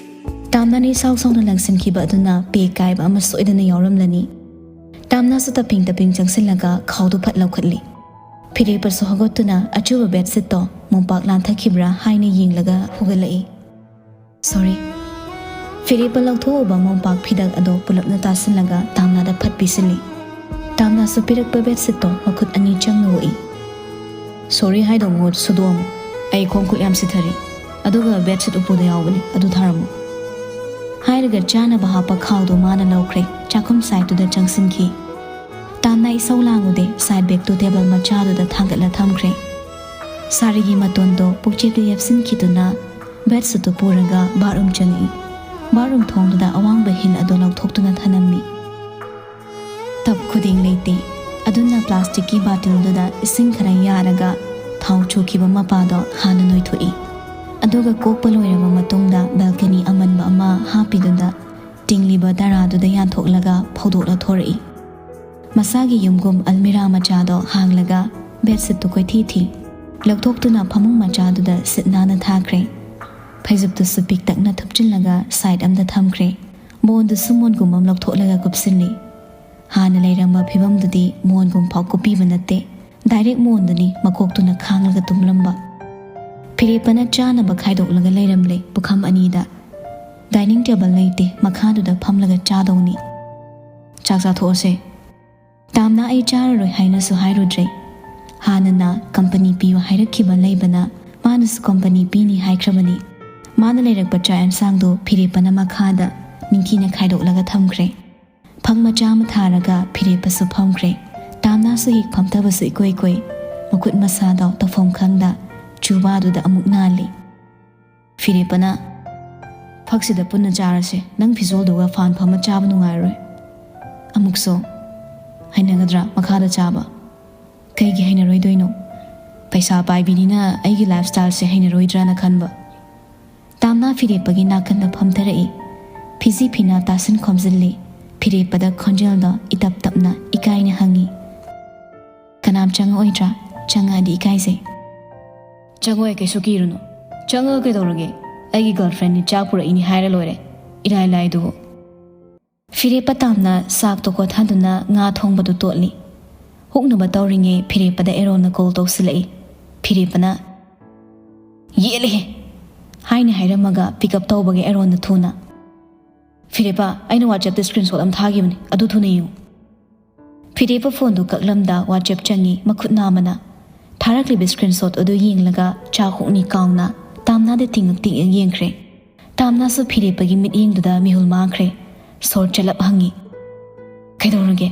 ꯇꯥꯝꯅꯥꯅ ꯏꯁꯥꯎ ꯁꯥꯎꯅ ꯂꯪꯁꯤꯟꯈꯤꯕ ꯑꯗꯨꯅ ꯄꯦꯛ ꯀꯥꯏꯕ ꯑꯃ ꯁꯣꯏꯗꯅ ꯌꯥꯎꯔꯝꯂꯅꯤ꯫ ꯇꯥꯝꯅꯥꯁꯨ ꯇꯞꯄꯤꯡ ꯇꯞꯄꯤꯡ ꯆꯪꯁꯤꯜꯂꯒ ꯈꯥꯎꯗꯨ ꯐꯠ ꯂꯧꯈꯠꯂꯤ꯫ ꯐꯤꯔꯦꯞꯄꯁꯨ ꯍꯧꯒꯠꯇꯨꯅ ꯑꯆꯨꯕ ꯕꯦꯗꯁꯤꯠꯇꯣ ꯃꯣꯝꯄꯥꯛ ꯂꯥꯟꯊꯈꯤꯕ꯭ꯔꯥ ꯍꯥꯏꯅ ꯌꯦꯡꯂꯒ ꯍꯧꯒꯠꯂꯛꯏ꯫ "ꯁꯣꯔꯤ꯫" ꯐꯤꯔꯦꯞꯄ ꯂꯧꯊꯣꯛꯎꯕ ꯃꯣꯝꯄꯥꯛ ꯐꯤꯗꯛ ꯑꯗꯣ ꯄꯨꯂꯞꯅ ꯇꯥꯁꯤꯜꯂꯒ ꯇꯥꯝꯅꯥꯗ ꯐꯠ ꯄꯤꯁꯤꯜꯂꯤ꯫ ꯇꯥꯝꯅꯥꯁꯨ ꯄꯤꯔꯛꯄ ꯕꯦꯗꯁꯤꯠꯇꯣ ꯃꯈꯨꯠ ꯑꯅꯤ ꯆꯪꯅ ꯑꯣꯛꯏ꯫ "ꯁꯣꯔꯤ ꯍꯥꯏꯗꯧ ꯃꯍꯨꯠ ꯁꯨꯗꯣꯛꯑꯝꯃꯨ꯫ ꯑꯩ ꯈꯣꯡ ꯈꯨꯠ ꯌꯥꯝ ꯁꯤꯊꯔꯤ꯫ ꯑꯗꯨꯒ ꯕꯦꯗꯁꯤꯠ ꯎꯄꯨꯗ ꯌꯥꯎꯕꯅꯤ, ꯑꯗꯨ ꯊꯥꯔꯝꯃꯨ꯫ ꯍꯥꯏꯔꯒ ꯆꯥꯅꯕ ꯍꯥꯞꯄ ꯈꯥꯎꯗꯣ ꯃꯥꯅ ꯂꯧꯈ꯭ꯔꯦ, ꯆꯥꯛꯈꯨꯝ ꯁꯥꯏꯠꯇꯨꯗ ꯆꯪꯁꯤꯟꯈꯤ꯫ ꯇꯥꯝꯅ ꯏꯁꯧ ꯂꯥꯡꯉꯨꯗꯦ, ꯁꯥꯏꯠ ꯕꯦꯒꯇꯨ ꯇꯦꯕꯜ ꯃꯆꯥꯗꯨꯗ ꯊꯥꯡꯒꯠꯂ ꯊꯝꯈ꯭ꯔꯦ꯫ ꯁꯥꯔꯤꯒꯤ ꯃꯇꯣꯟꯗꯣ ꯄꯨꯛꯆꯦꯛꯇ ꯌꯦꯞꯁꯤꯟꯈꯤꯗꯨꯅ ꯕꯦꯗꯁꯤꯠꯇꯨ ꯄꯨꯔꯒ ꯕꯥꯠꯔꯨꯝ ꯆꯪꯉꯛꯏ꯫ ꯕꯥꯠꯔꯨꯝ ꯊꯣꯡꯗꯨꯗ ꯑꯋꯥꯡꯕ ꯍꯤꯜ ꯑꯗꯨ ꯂꯧꯊꯣꯛꯇꯨꯅ ꯊꯅꯝꯃꯤ꯫ ꯇꯞ ꯈꯨꯗꯤꯡ ꯂꯩꯇꯦ꯫ ꯑꯗꯨꯅ ꯄ꯭ꯂꯥꯁꯇꯤꯛꯀꯤ ꯕꯥꯇꯤꯜꯗꯨꯗ ꯏꯁꯤꯡ ꯈꯔ ꯌꯥꯔꯒ ꯊꯥꯎ ꯆꯨꯈꯤꯕ ꯃꯄꯥꯗꯣ ꯍꯥꯟꯅ ꯅꯣꯏꯊꯣꯛꯏ꯫ ꯑꯗꯨꯒ ꯀꯣꯛꯄ ꯂꯣꯏꯔꯕ ꯃꯇꯨꯡꯗ ꯕꯦꯜꯀꯅꯤ ꯑꯃꯟꯕ ꯑꯃ ꯍꯥꯞꯄꯤꯗꯨꯗ ꯇꯤꯡꯂꯤꯕ ꯗꯔꯥꯗꯨꯗ ꯌꯥꯟꯊꯣꯛꯂꯒ ꯐꯧꯗꯣꯛꯂ ꯊꯣꯔꯛꯏ꯫ ꯃꯁꯥꯒꯤ ꯌꯨꯝꯒꯨꯝ ꯑꯜꯃꯤꯔꯥ ꯃꯆꯥꯗꯣ ꯍꯥꯡꯂꯒ ꯕꯦꯗꯁꯤꯠꯇꯨ ꯀꯣꯏꯊꯤ ꯊꯤ꯫ ꯂꯧꯊꯣꯛꯇꯨꯅ ꯐꯃꯨꯡ ꯃꯆꯥꯗꯨꯗ ꯁꯤꯠ ꯅꯥꯟꯅ ꯊꯥꯈ꯭ꯔꯦ꯫ ꯐꯩꯖꯨꯞꯇꯨꯁꯨ ꯄꯤꯛꯇꯛꯅ ꯊꯨꯞꯆꯤꯜꯂꯒ ꯁꯥꯏꯠ ꯑꯃꯗ ꯊꯝꯈ꯭ꯔꯦ꯫ ꯃꯣꯟꯗꯨꯁꯨ ꯃꯣꯟꯒꯨꯝ ꯑꯃ ꯂꯧꯊꯣꯛꯂꯒ ꯀꯨꯞꯁꯤꯜꯂꯤ꯫ ꯍꯥꯟꯅ ꯂꯩꯔꯝꯕ ꯐꯤꯕꯝꯗꯨꯗꯤ ꯃꯣꯟꯒꯨꯝ ꯐꯥꯎ ꯀꯨꯞꯄꯤꯕ ꯅꯠꯇꯦ꯫ ꯗꯥꯏꯔꯦꯛ ꯃꯣꯟꯗꯨꯅꯤ ꯃꯀꯣꯛꯇꯨꯅ ꯈꯥꯡꯂꯒ ꯇꯨꯝꯂꯝꯕ꯫ ꯐꯤꯔꯦꯞꯄꯅ ꯆꯥꯅꯕ ꯈꯥꯏꯗꯣꯛꯂꯒ ꯂꯩꯔꯝꯂꯦ ꯄꯨꯈꯝ ꯑꯅꯤꯗ꯫ ꯗꯥꯏꯅꯤꯡ ꯇꯦꯕꯜ ꯂꯩꯇꯦ, ꯃꯈꯥꯗꯨꯗ ꯐꯝꯂꯒ ꯆꯥꯗꯧꯅꯤ꯫ "ꯆꯥꯛ ꯆꯥꯊꯣꯛꯑꯁꯦ꯫" ꯇꯥꯝꯅ ꯑꯩ ꯆꯥꯔꯔꯣꯏ ꯍꯥꯏꯅꯁꯨ ꯍꯥꯏꯔꯨꯗ꯭ꯔꯦ꯫ ꯍꯥꯟꯅꯅ ꯀꯝꯄꯅꯤ ꯄꯤꯌꯨ ꯍꯥꯏꯔꯛꯈꯤꯕ ꯂꯩꯕꯅ ꯃꯥꯅꯁꯨ ꯀꯝꯄꯅꯤ ꯄꯤꯅꯤ ꯍꯥꯏꯈ꯭ꯔꯕꯅꯤ꯫ ꯃꯥꯅ ꯂꯩꯔꯛꯄ ꯆꯥꯛ ꯑꯦꯟꯁꯥꯡꯗꯣ ꯐꯤꯔꯦꯞꯄꯅ ꯃꯈꯥꯗ ꯅꯤꯡꯊꯤꯅ ꯈꯥꯏꯗꯣꯛꯂꯒ ꯊꯝꯈ꯭ꯔꯦ꯫ ꯐꯛ ꯃꯆꯥ ꯑꯃ ꯊꯥꯔꯒ ꯐꯤꯔꯦꯞꯄꯁꯨ ꯐꯝꯈ꯭ꯔꯦ꯫ ꯇꯥꯝꯅꯥꯁꯨ ꯍꯦꯛ ꯐꯝꯊꯕꯁꯨ ꯏꯀꯣꯏ ꯀꯣꯏ꯫ ꯃꯈꯨꯠ ꯃꯁꯥꯗꯣ ꯇꯧꯐꯝ ꯈꯪꯗ ꯆꯨꯕꯥꯗꯨꯗ ꯑꯃꯨꯛ ꯅꯥꯜꯂꯤ꯫ ꯐꯤꯔꯦꯞꯄꯅ, "ꯐꯛꯁꯤꯗ ꯄꯨꯟꯅ ꯆꯥꯔꯁꯦ꯫ ꯅꯪ ꯐꯤꯖꯣꯜꯗꯨꯒ ꯐꯥꯟ ꯐꯝꯃ ꯆꯥꯕ ꯅꯨꯡꯉꯥꯏꯔꯣꯏ꯫ ꯑꯃꯨꯛꯁꯨ ꯍꯩꯅꯒꯗ꯭ꯔꯥ ꯃꯈꯥꯗ ꯆꯥꯕ?" "ꯀꯩꯒꯤ ꯍꯩꯅꯔꯣꯏꯗꯣꯏꯅꯣ? ꯄꯩꯁꯥ ꯄꯥꯏꯕꯤꯅꯤꯅ ꯑꯩꯒꯤ ꯂꯥꯏꯐ ꯁ꯭ꯇꯥꯏꯜꯁꯦ ꯍꯩꯅꯔꯣꯏꯗ꯭ꯔꯥꯅ ꯈꯟꯕ꯫" ꯇꯥꯝꯅꯥ ꯐꯤꯔꯦꯞꯄꯒꯤ ꯅꯥꯀꯟꯗ ꯐꯝꯊꯔꯛꯏ꯫ ꯐꯤꯖꯤ ꯐꯤꯅꯥ ꯇꯥꯁꯤꯟ ꯈꯣꯝꯖꯤꯜꯂꯤ꯫ ꯐꯤꯔꯦꯞꯄꯗ ꯈꯣꯟꯖꯦꯜꯗꯣ ꯏꯇꯞ ꯇꯞꯅ ꯏꯀꯥꯏꯅ ꯍꯪꯉꯤ, "ꯀꯅꯥꯝ ꯆꯪꯉꯛꯑꯣꯏꯗ꯭ꯔꯥ? ꯆꯪꯉꯛꯑꯗꯤ ꯏꯀꯥꯏꯖꯩ꯫" "ꯆꯪꯉꯛꯑꯣꯏ, ꯀꯩꯁꯨ ꯀꯤꯔꯨꯅꯨ꯫ ꯆꯪꯉꯛꯑꯒ ꯀꯩꯗꯧꯔꯒꯦ? ꯑꯩꯒꯤ ꯒꯔꯜꯐ꯭ꯔꯦꯟꯅꯤ, ꯆꯥꯛ ꯄꯨꯔꯛꯏꯅꯤ ꯍꯥꯏꯔ ꯂꯣꯏꯔꯦ꯫ ꯏꯔꯥꯏ ꯂꯥꯏꯗꯨꯕꯨ꯫" ꯐꯤꯔꯦꯞꯄ ꯇꯥꯝꯅ ꯆꯥꯛꯇꯣ ꯀꯣꯊꯗꯨꯅ ꯉꯥ ꯊꯣꯡꯕꯗꯨ ꯇꯣꯠꯂꯤ꯫ ꯍꯨꯛꯅꯕ ꯇꯧꯔꯤꯉꯩ ꯐꯤꯔꯦꯞꯄꯗ ꯑꯦꯔꯣꯟꯅ ꯀꯣꯜ ꯇꯧꯁꯤꯜꯂꯛꯏ꯫ ꯐꯤꯔꯦꯞꯄꯅ, "ꯌꯦꯠꯂꯦꯍꯦ!" ꯍꯥꯏꯅ ꯍꯥꯏꯔꯝꯃꯒ ꯄꯤꯛ ꯑꯞ ꯇꯧꯕꯒꯤ ꯑꯦꯔꯣꯟꯗ ꯊꯨꯅ, "ꯐꯤꯔꯦꯞꯄ, ꯑꯩꯅ ꯋꯥꯆꯦꯞꯇ ꯁ꯭ꯀ꯭ꯔꯤꯟ ꯁꯣꯠ ꯑꯃ ꯊꯥꯈꯤꯕꯅꯤ, ꯑꯗꯨ ꯊꯨꯅ ꯌꯦꯡꯉꯨ꯫" ꯐꯤꯔꯦꯞꯄ ꯐꯣꯟꯗꯨ ꯀꯛꯂꯝꯗ ꯋꯥꯆꯦꯞ ꯆꯪꯉꯤ꯫ ꯃꯈꯨꯠ ꯅꯥꯝꯃꯅ ꯊꯥꯔꯛꯂꯤꯕ ꯁ꯭ꯀ꯭ꯔꯤꯟ ꯁꯣꯠ ꯑꯗꯨ ꯌꯦꯡꯂꯒ ꯆꯥꯛ ꯍꯨꯛꯅꯤ ꯀꯥꯎꯅ ꯇꯥꯝꯅꯥꯗ ꯇꯤꯡꯉꯛ ꯇꯤꯡꯉꯛ ꯌꯦꯡꯈ꯭ꯔꯦ꯫ ꯇꯥꯝꯅꯥꯁꯨ ꯐꯤꯔꯦꯞꯄꯒꯤ ꯃꯤꯠꯌꯦꯡꯗꯨꯗ ꯃꯤꯍꯨꯜ ꯃꯥꯡꯈ꯭ꯔꯦ꯫ ꯁꯣꯔ ꯆꯠꯂꯞ ꯍꯪꯉꯤ, "ꯀꯩꯗꯧꯔꯒꯦ?"